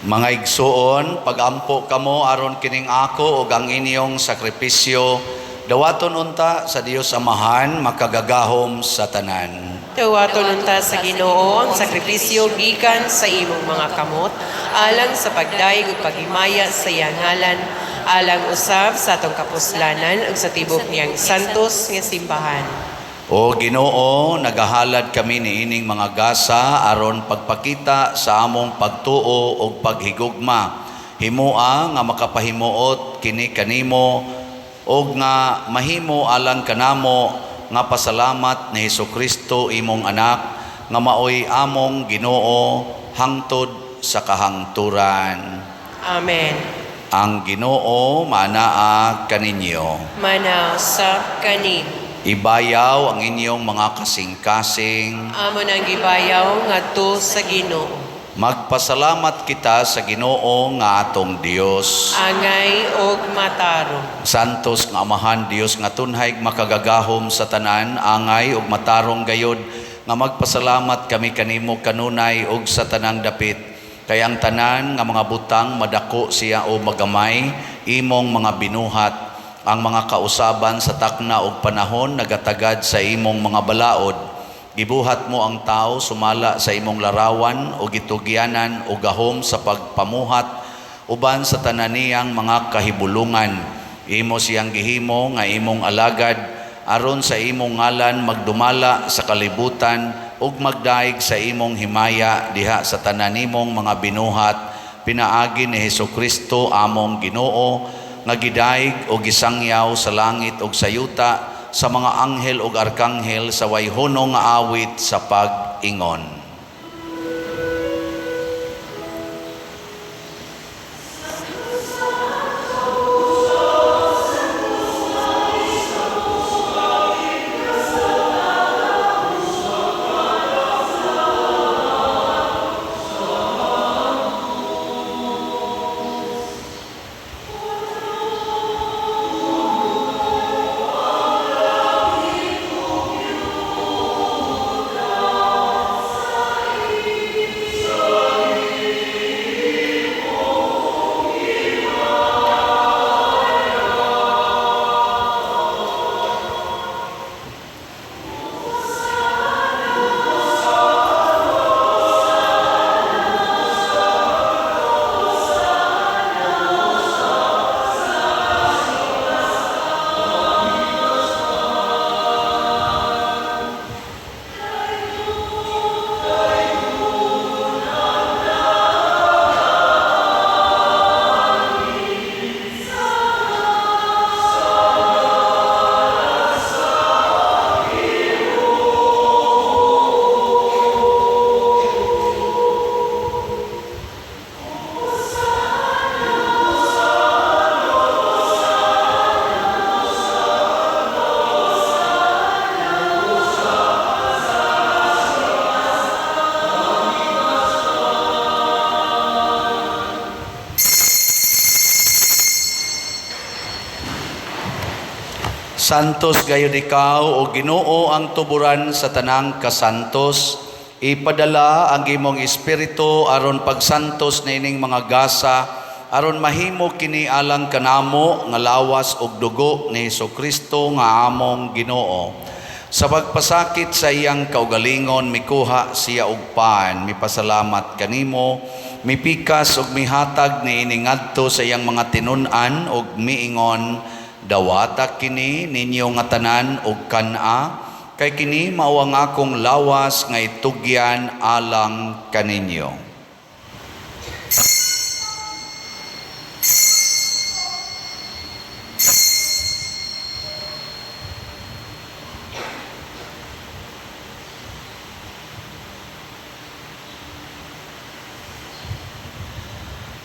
Mga igsuon, pagampo kamo aron kining ako ug ang inyong sakripisyo dawaton unta sa Dios Amahan makagagahom sa tanan. Dawaton unta sa Ginoo ang sakripisyo gikan sa imong mga kamot alang sa pagdayeg ug paghimaya sa iyang ngalan, alang usab sa atong kapuslanan ug sa tibok niyang santos nga simbahan. O Ginoo, nagahalad kami niining mga gasa aron pagpakita sa among pagtuo ug paghigugma. Himoa nga makapahimuot kini kanimo ug nga mahimo alang kanamo nga pasalamat ni Hesukristo imong anak nga maoy among Ginoo hangtod sa kahangturan. Amen. Ang Ginoo manaa kaninyo. Manausap kanimo. Ibayaw ang inyong mga kasing-kasing. Amo nang gibayaw ngadto sa Ginoo. Magpasalamat kita sa Ginoo nga atong Dios. Angay og matarong. Santos nga Amahan Dios nga tunhay makagagahom sa tanan, angay ug matarong gayod nga magpasalamat kami kanimo kanunay ug sa tanang dapit. Kay ang tanan nga mga butang madako siya o magamay, imong mga binuhat. Ang mga kausaban sa takna ug panahon nagatagad sa imong mga balaod. Gibuhat mo ang tao sumala sa imong larawan o gitugyanan o gahom sa pagpamuhat uban sa tanan niyang mga kahibulungan. Imo siyang gihimo nga imong alagad aron sa imong ngalan magdumala sa kalibutan ug magdaig sa imong himaya diha sa tanan nimong mga binuhat, pinaagi ni Hesukristo among Ginoo, nga gidaig o gisangyaw sa langit ug sa yuta sa mga anghel ug arkanghel sa way hunong nga awit sa pag-ingon. Santos gayud ikaw, o Ginoo, ang tuburan sa tanang kasantos. Ipadala ang imong espiritu aron pagsantos niining mga gasa, aron mahimo kini alang kanamo nga lawas ug dugo ni Hesukristo nga among Ginoo. Sa pagpasakit sa iyang kaugalingon, mikuha siya og pan, mipasalamat kanimo, mipikas ug mihatag niini ngadto sa iyang mga tinun-an ug miingon, "Dawata kini ninyo nga tanan og kan-a, kay kini mao ang akong lawas nga itugyan alang kaninyo."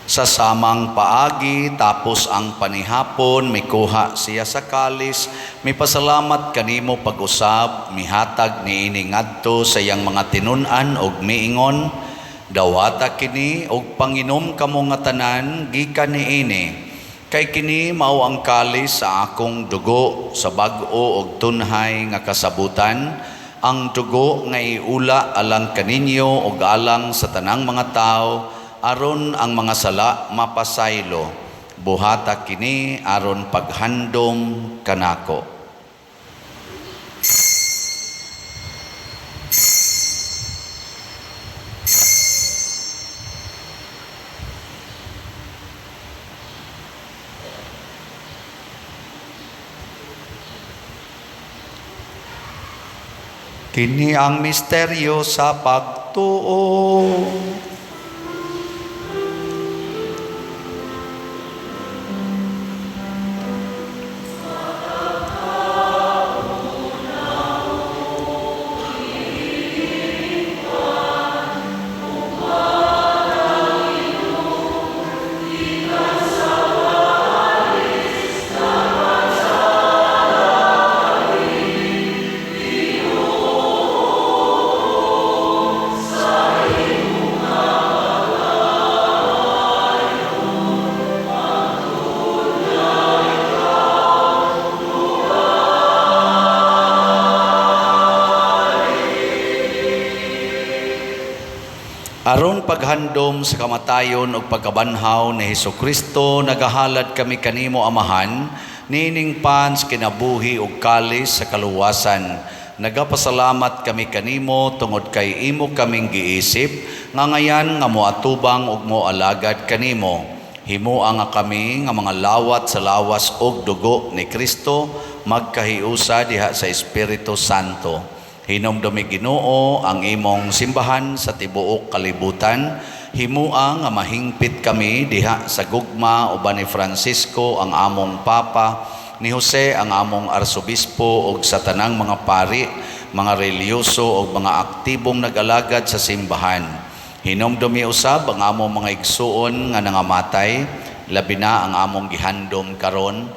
Sa samang paagi, tapos ang panihapon, mikuha siya sa kalis, mipasalamat kanimo pag-usab, mihatag niini ngadto sa iyang mga tinun-an og miingon, "Dawata kini og panginom kamo nga tanan gikan niini, kay kini mao ang kalis sa akong dugo sa bag-o og tunhay nga kasabutan, ang dugo nga iula alang kaninyo ug alang sa tanang mga tawo aron ang mga sala mapasaylo. Buhata kini aron paghandom kanako. Kini ang misteryo sa pagtuo. Aron paghandom sa kamatayon ug pagkabanhaw ni Hesukristo, nagahalad kami kanimo, Amahan, niining pan sa kinabuhi ug kalis sa kaluwasan. Nagapasalamat kami kanimo tungod kay imo kaming giisip nga ngayan nga moatubang ug moalagad kanimo. Himoa nga kami nga mga lawat sa lawas ug dugo ni Kristo magkahiusa diha sa Espiritu Santo. Hinumdumi, Ginoo, ang imong simbahan sa tibuok kalibutan. Himua nga mahingpit kami diha sa gugma uban ni Francisco ang among Papa, ni Jose ang among Arsobispo ug sa tanang mga pari, mga relihiyoso ug mga aktibong nag-alagad sa simbahan. Hinumdumi usab ang among mga igsuon nga nangamatay, labi na ang among gihandom karon.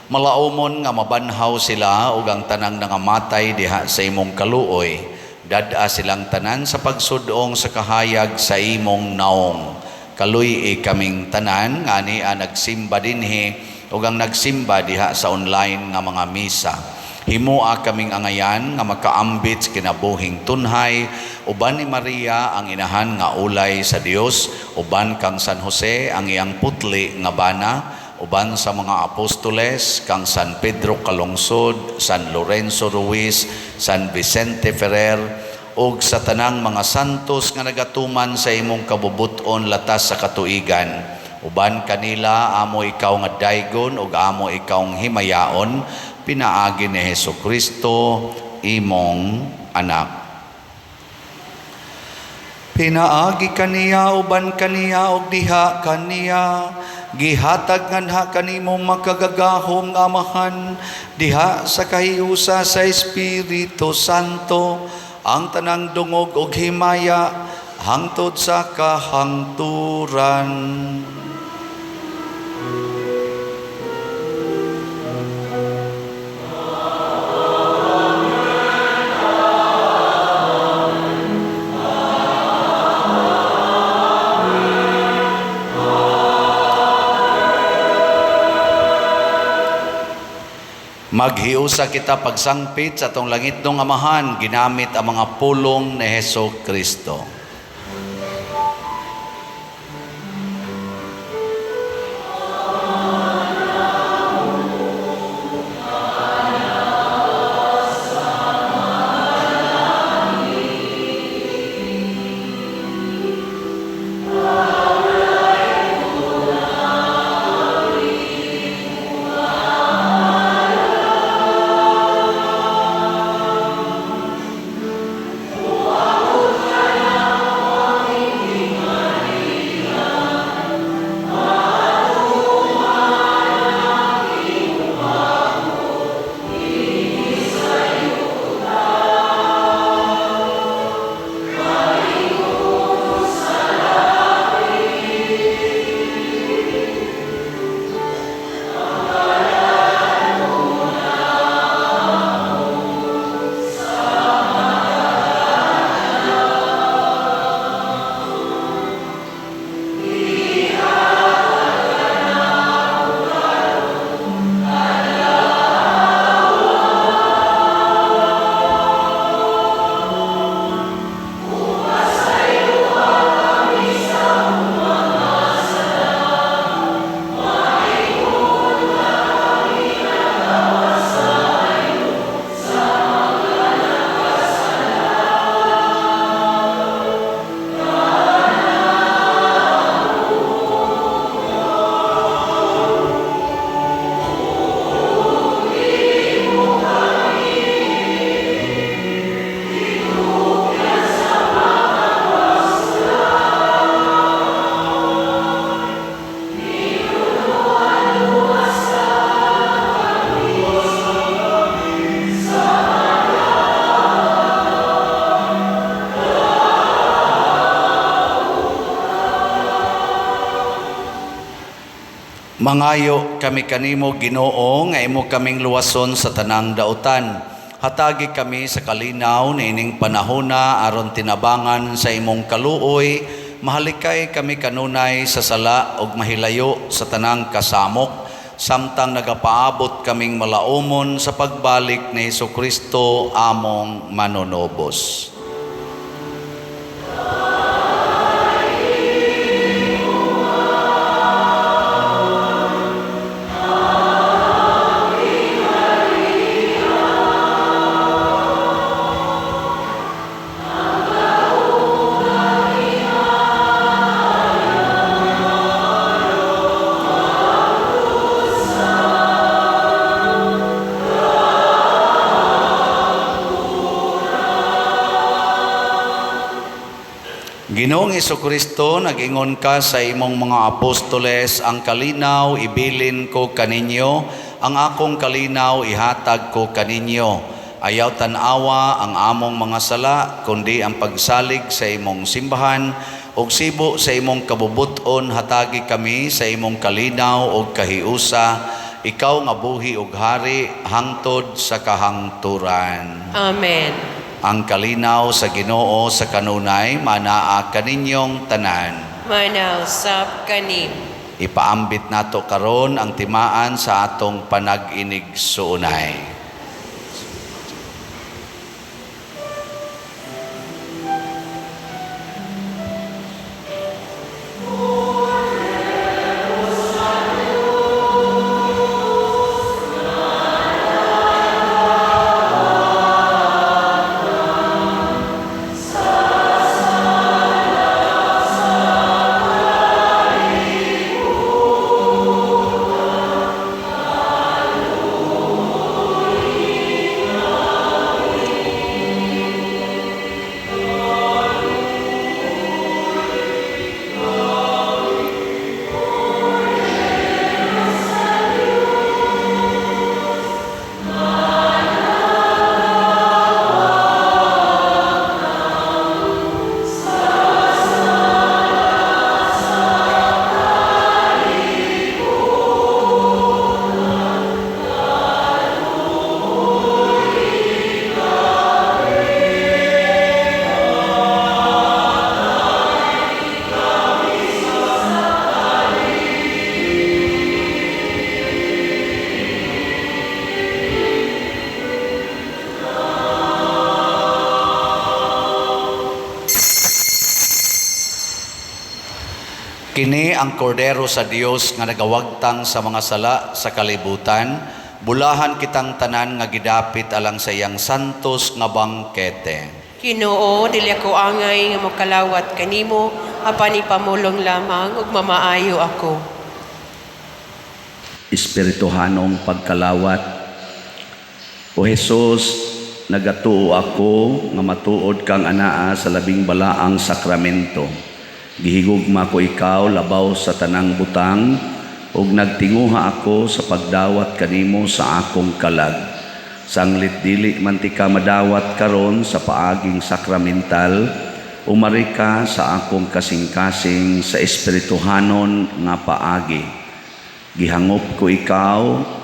Malaumon nga mabanhaw sila ug ang tanang nangamatay diha sa imong kaluoy. Dad-a silang tanan sa pagsudong sa kahayag sa imong naong. Kaluy-i kaming tanan nga ania nagsimba dinhi ug ang nagsimba diha sa online nga mga misa. Himoa kaming angayan nga makaambit sa kinabuhing tunhay uban ni Maria ang inahan nga ulay sa Dios, uban kang San Jose ang iyang putli nga bana, uban sa mga apostoles kang San Pedro Calungsod, San Lorenzo Ruiz, San Vicente Ferrer, ug sa tanang mga santos nga nagatuman sa imong kabubut-on latas sa katuigan. Uban kanila amo ikaw nga daygon ug amo ikaw himayaon pinaagi ni Hesukristo imong anak. Pinaagi kaniya, uban kaniya ug diha kaniya, gihatag nganha kanimo makagagahom nga Amahan diha sa kahiusa sa Espiritu Santo ang tanang dungog ug himaya hangtod sa kahangturan. Maghiusa kita pagsangpit sa atong langitnong Amahan ginamit ang mga pulong ni Heso Kristo. Mangayo kami kanimo, Ginoo, nga imo kaming luwason sa tanang dautan. Hatagi kami sa kalinaw niining panahona aron tinabangan sa imong kaluoy, mahalikay kami kanunay sa sala ug mahilayo sa tanang kasamok, samtang nagapaabot kaming malaumon sa pagbalik ni Hesukristo among manunobos. Ginoong Hesukristo, nag-ingon ka sa imong mga apostoles, ang kalinaw ibilin ko kaninyo, ang akong kalinaw ihatag ko kaninyo. Ayaw tan-awa ang among mga sala, kundi ang pagsalig sa imong simbahan, ug sibo sa imong kabubut-on hatagi kami sa imong kalinaw ug kahiusa, ikaw nga buhi ug hari hangtod sa kahangturan. Amen. Ang kalinaw sa Ginoo sa kanunay manaa kaninyong tanan. Manaw sab kanim. Ipaambit nato karon ang timaan sa atong panag-inig-suunay. Kini ang kordero sa Dios nga nagawagtang sa mga sala sa kalibutan, bulahan kitang tanan nga gidapit alang sa iyang santos nga bangkete. Ginoo, dili ako angay nga mokalawat kanimo, apan ipamulong lamang ug mamaayo ako. Espirituhanong pagkalawat. O Hesus, nagatuo ako nga matuod kang anaa sa labing balaang sakramento. Gihigugma ko ikaw labaw sa tanang butang ug nagtinguha ako sa pagdawat kanimo sa akong kalag. Sanglit dili man tika madawat karon sa paaging sakramental, umari ka sa akong kasing-kasing sa espirituhanon nga paagi. Gihangop ko ikaw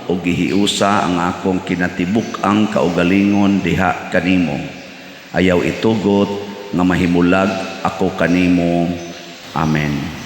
o gihiusa ang akong kinatibuk-ang kaugalingon diha kanimo. Ayaw itugot nga mahimulag ako kanimo. Amen.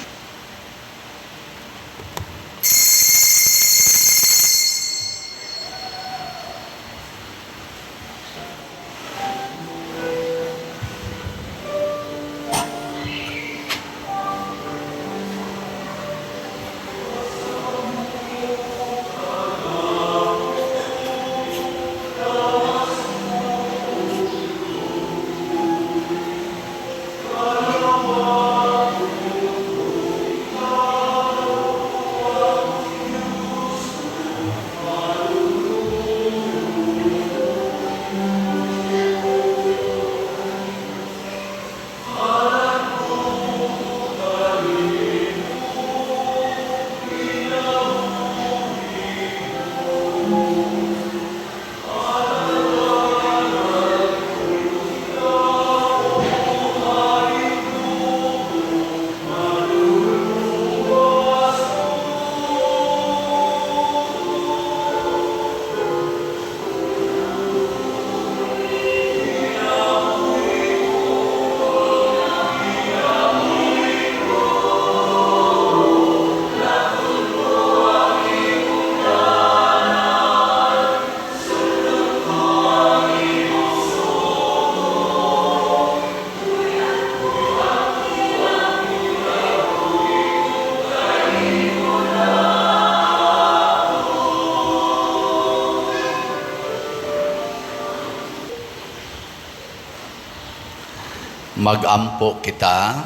Magampo kita.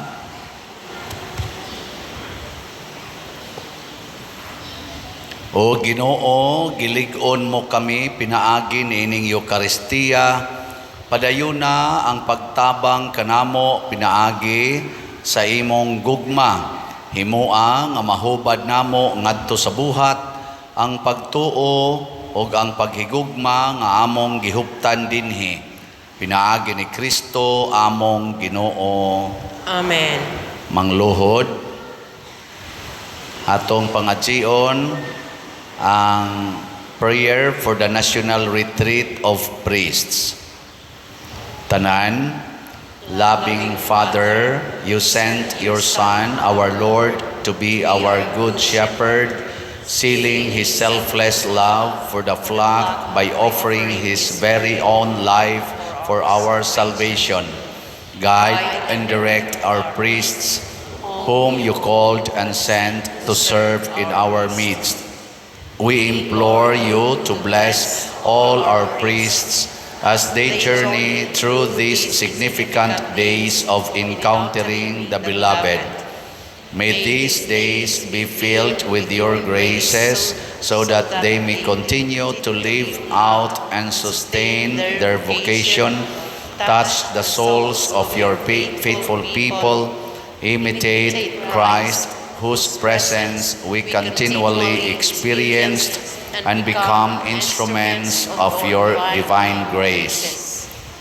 O Ginoo, gilig-on mo kami pinaagi niining Eukaristiya. Padayuna ang pagtabang kanamo pinaagi sa imong gugma. Himoa nga mahubad namo ngadto sa buhat ang pagtuo ug ang paghigugma nga among gihuptan dinhi. Pinaagi ni Kristo among Ginoo. Amen. Mangluhod, atong pangadzion ang prayer for the National Retreat of Priests. Tanan, loving Father, you sent your Son, our Lord, to be our good shepherd, sealing his selfless love for the flock by offering his very own life for our salvation. Guide and direct our priests, whom you called and sent to serve in our midst. We implore you to bless all our priests as they journey through these significant days of encountering the Beloved. May these days be filled with your graces so that they may continue to live out and sustain their vocation, touch the souls of your faithful people, imitate Christ, whose presence we continually experienced, and become instruments of your divine grace.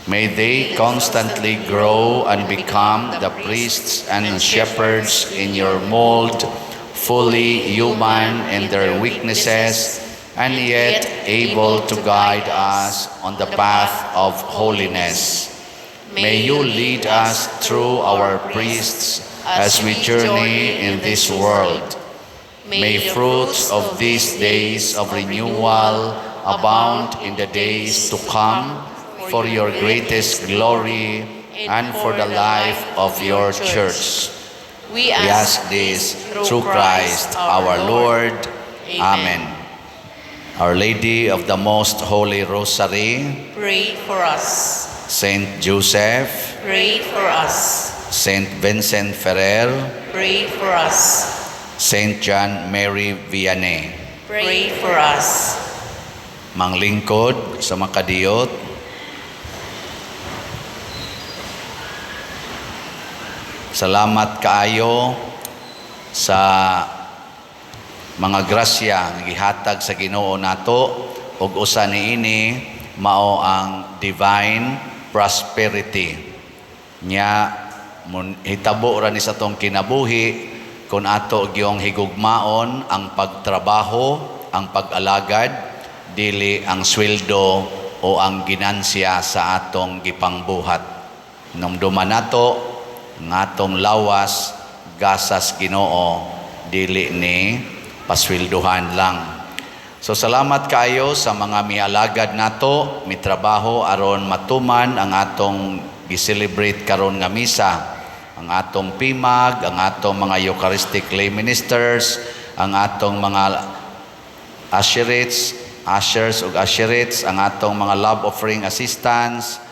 May they constantly grow and become the priests and shepherds in your mold, fully human in their weaknesses, and yet able to guide us on the path of holiness. May you lead us through our priests as we journey in this world. May fruits of these days of renewal abound in the days to come for your greatest glory and for the life of your church. We We ask this through Christ our Lord. Amen. Our Lady of the Most Holy Rosary, Pray for us. Saint Joseph, Pray for us. Saint Vincent Ferrer, Pray for us. Saint John Mary Vianney. Pray for us. Manglingkod sa makadiyot, salamat kaayo sa mga grasya nga gihatag sa Ginoo nato, ug usa niini mao ang divine prosperity. Nya hitabo ra ni sa atong kinabuhi kung ato gyong higugmaon ang pagtrabaho, ang pag-alagad, dili ang sweldo o ang ginansya sa atong gipangbuhat. Numduman nato nga atong lawas gasas Ginoo, dili ni pasweldohan lang. So salamat kaayo sa mga mialagad nato, mitrabaho aron matuman ang atong gi-celebrate karon nga misa, ang atong PIMAG, ang atong mga Eucharistic lay ministers, ang atong mga usherates, ushers ug usherates, ang atong mga love offering assistants,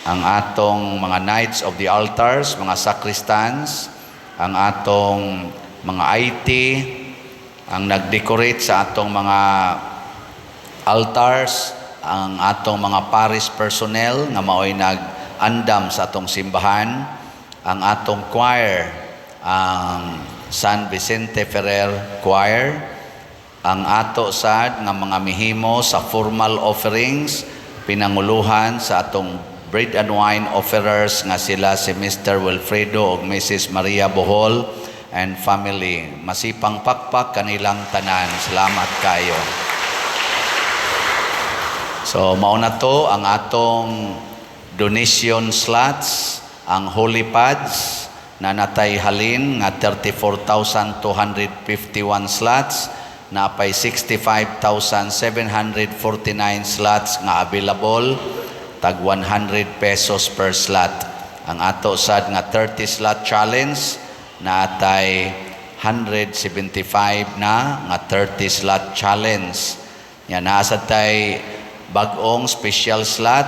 ang atong mga knights of the altars, mga sacristans, ang atong mga IT, ang nag-decorate sa atong mga altars, ang atong mga parish personnel nga maoy nag-andam sa atong simbahan, ang atong choir, ang San Vicente Ferrer Choir, ang ato sad nga mga mihimo sa formal offerings, pinanguluhan sa atong bread and wine offerers nga sila si Mr. Wilfredo ug Mrs. Maria Bohol and family. Masipang pakpak kanilang tanan. Salamat kayo. So mao na to ang atong donation slots, ang holy pads na natay halin nga 34,251 slots, napay 65,749 slots nga available, tag 100 pesos per slot. Ang ato sad nga 30 slot challenge, naatay 175 na nga 30 slot challenge. Nya naa sad tay bag-ong special slot.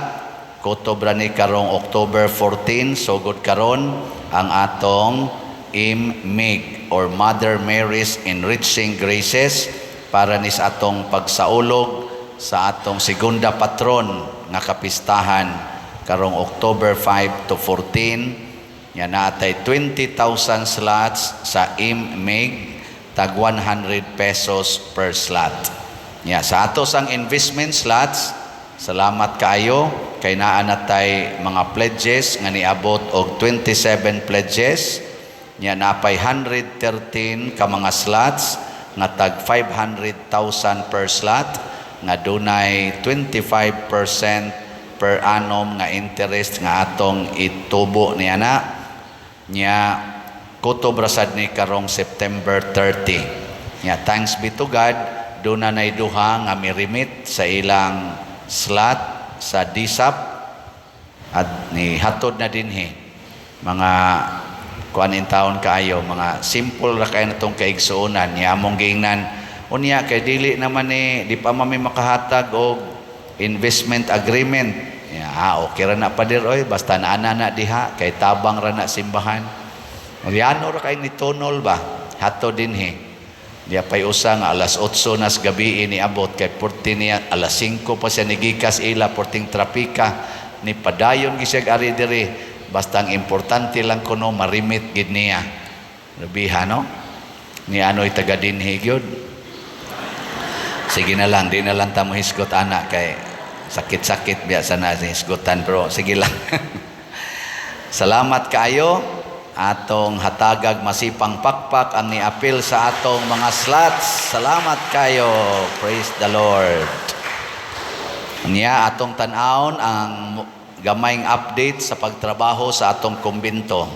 Kutob ra ni karong October 14, sugod karon ang atong MMIG or Mother Mary's Enriching Graces para ni sa atong pagsaulog sa atong segunda patron nga kapistahan karong October 5 to 14. Nga naatay 20,000 slots sa MMIG, tag 100 pesos per slot. Nya sa ato sang investment slots, salamat kaayo kay naa natay mga pledges nga niabot og 27 pledges. Nya napay 113 ka mga slots nga tag 500,000 per slot nga dunay 25% per annum nga interest nga atong itubo niya na. Nya kutob ra sad ni karong September 30. Nya thanks be to God, duna nay duha nga mirimit sa ilang slot sa DSAP at ni hatod na dinhi. Mga kuan in taon kaayo, mga simple ra kay natong kaigsuonan. Nya among giingnan, unya kay dili naman ni, di pa mami makahatag og investment agreement. Ya, okay ra na pader oy, basta naana na diha kay tabang ra na simbahan. Yano ra kay ni tunol ba hatod dinhi. Diya pay usa nga alas 8 nas gabi niabot kay porti niya alas 5 pa siya nigikas ila porting trapika ni padayon gi siya ari diri, basta ang importante lang kuno marimit gid niya. Labiha no ni anoy taga dinhi gyud. Sige na lang, di na lang ta mo hisgot ana kay sakit-sakit biya sa na hisgotan, pero sige lang. Salamat kaayo atong hatagag masipang pakpak ang niapil sa atong mga slots. Salamat kayo. Praise the Lord. Niya atong tan-awon ang gamayng update sa pagtrabaho sa atong kumbinto.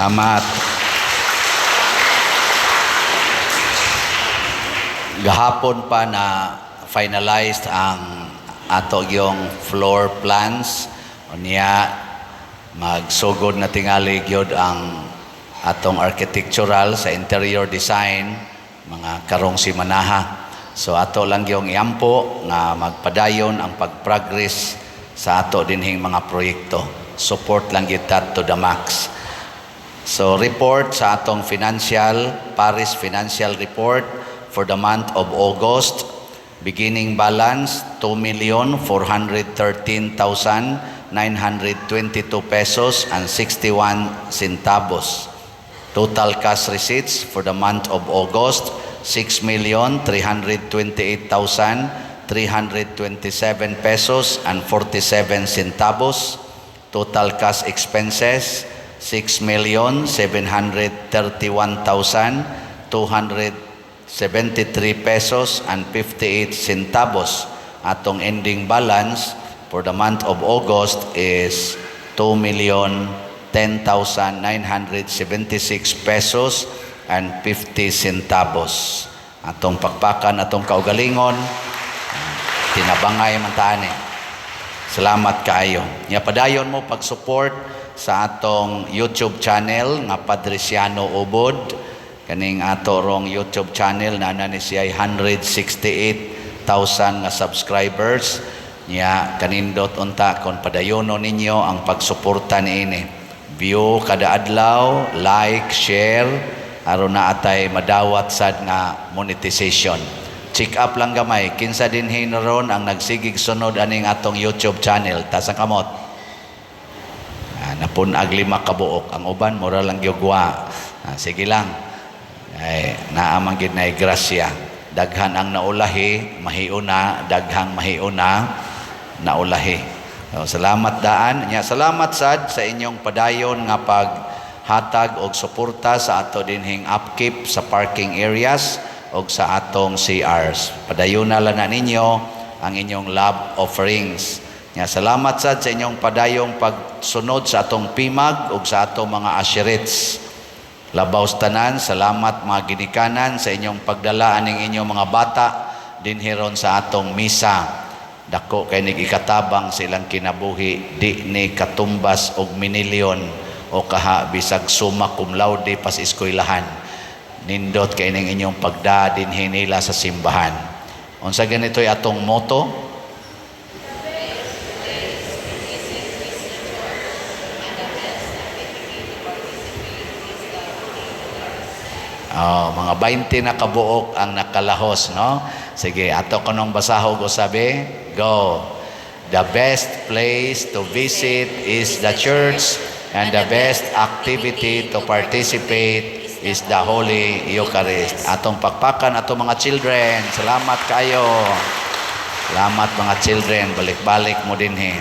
Salamat. Gahapon pa na finalized ang ato yung floor plans. Unya magsugod na tingali gyud ang atong architectural sa interior design mga karong simanaha. So ato lang yung iampo nga magpadayon ang pag-progress sa ato dinhing mga proyekto. Support lang gyud ta to the max. So report sa atong financial, Parish financial report for the month of August, beginning balance 2,413,922 pesos and 61 centavos. Total cash receipts for the month of August, 6,328,327 pesos and 47 centavos. Total cash expenses, ₱6,731,273.58. Atong ending balance for the month of August is ₱2,010,976.50. Atong pakpakan atong kaugalingon, tinabangay man ta ani. Salamat kaayo. Nya padayon mo pag-support sa atong YouTube channel nga Padriciano Ubod. Kaning ato rong YouTube channel na ni siya 168,000 nga subscribers. Nya kanindot unta kon padayono ninyo ang pagsuporta niini. View kada adlaw, like, share, aron na atay madawat sad nga monetization. Check up lang gamay kinsa dinhi ron ang nagsigig sunod aning atong YouTube channel. Taas ang kamot. Ah, napun-ag lima kabuok. Ang uban mura lang gyugwa. Ah, sige lang. Ay, naa man gid nay grasya. Daghan ang naulahi, mahiuna, daghang mahiuna, naulahi. So, salamat daan. Nya salamat sad sa inyong padayon nga paghatag og suporta sa ato dinhing upkeep sa parking areas og sa atong CRs. Padayon na lang na ninyo ang inyong love offerings. Nya salamat sad sa inyong padayong pagsunod sa atong PIMAG ug sa atong mga usherettes. Labaw sa tanan, salamat mga ginikanan sa inyong pagdala aning inyong mga bata dinhi ron sa atong misa. Dako kay nig ikatabang sa ilang kinabuhi, di ni katumbas og minilyon o kaha bisag summa cum laude pas eskwelahan. Nindot kay ning inyong pagda dinhi nila sa simbahan. Unsa ganito'y atong motto? Oh, mga 20 na kabuok ang nakalahos, no? Sige, ato kunong basahog usabi. Go. The best place to visit is the church, and the best activity to participate is the Holy Eucharist. Atong pakpakan atong mga children. Salamat kayo. Salamat, mga children. Balik-balik mo dinhi.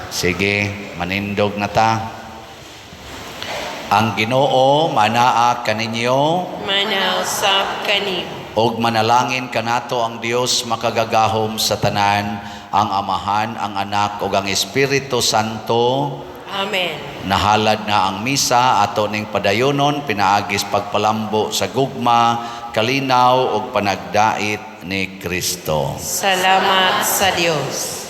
Sige, manindog na ta. Ang Ginoo manaa kaninyo. Manaa usab kanimo. Og manalangin kanato ang Dios makagagahom sa tanan, ang Amahan, ang Anak ug ang Espiritu Santo. Amen. Nahalad na ang misa, ato ning padayonon pinaagis pagpalambo sa gugma, kalinaw ug panagdait ni Kristo. Salamat sa Dios.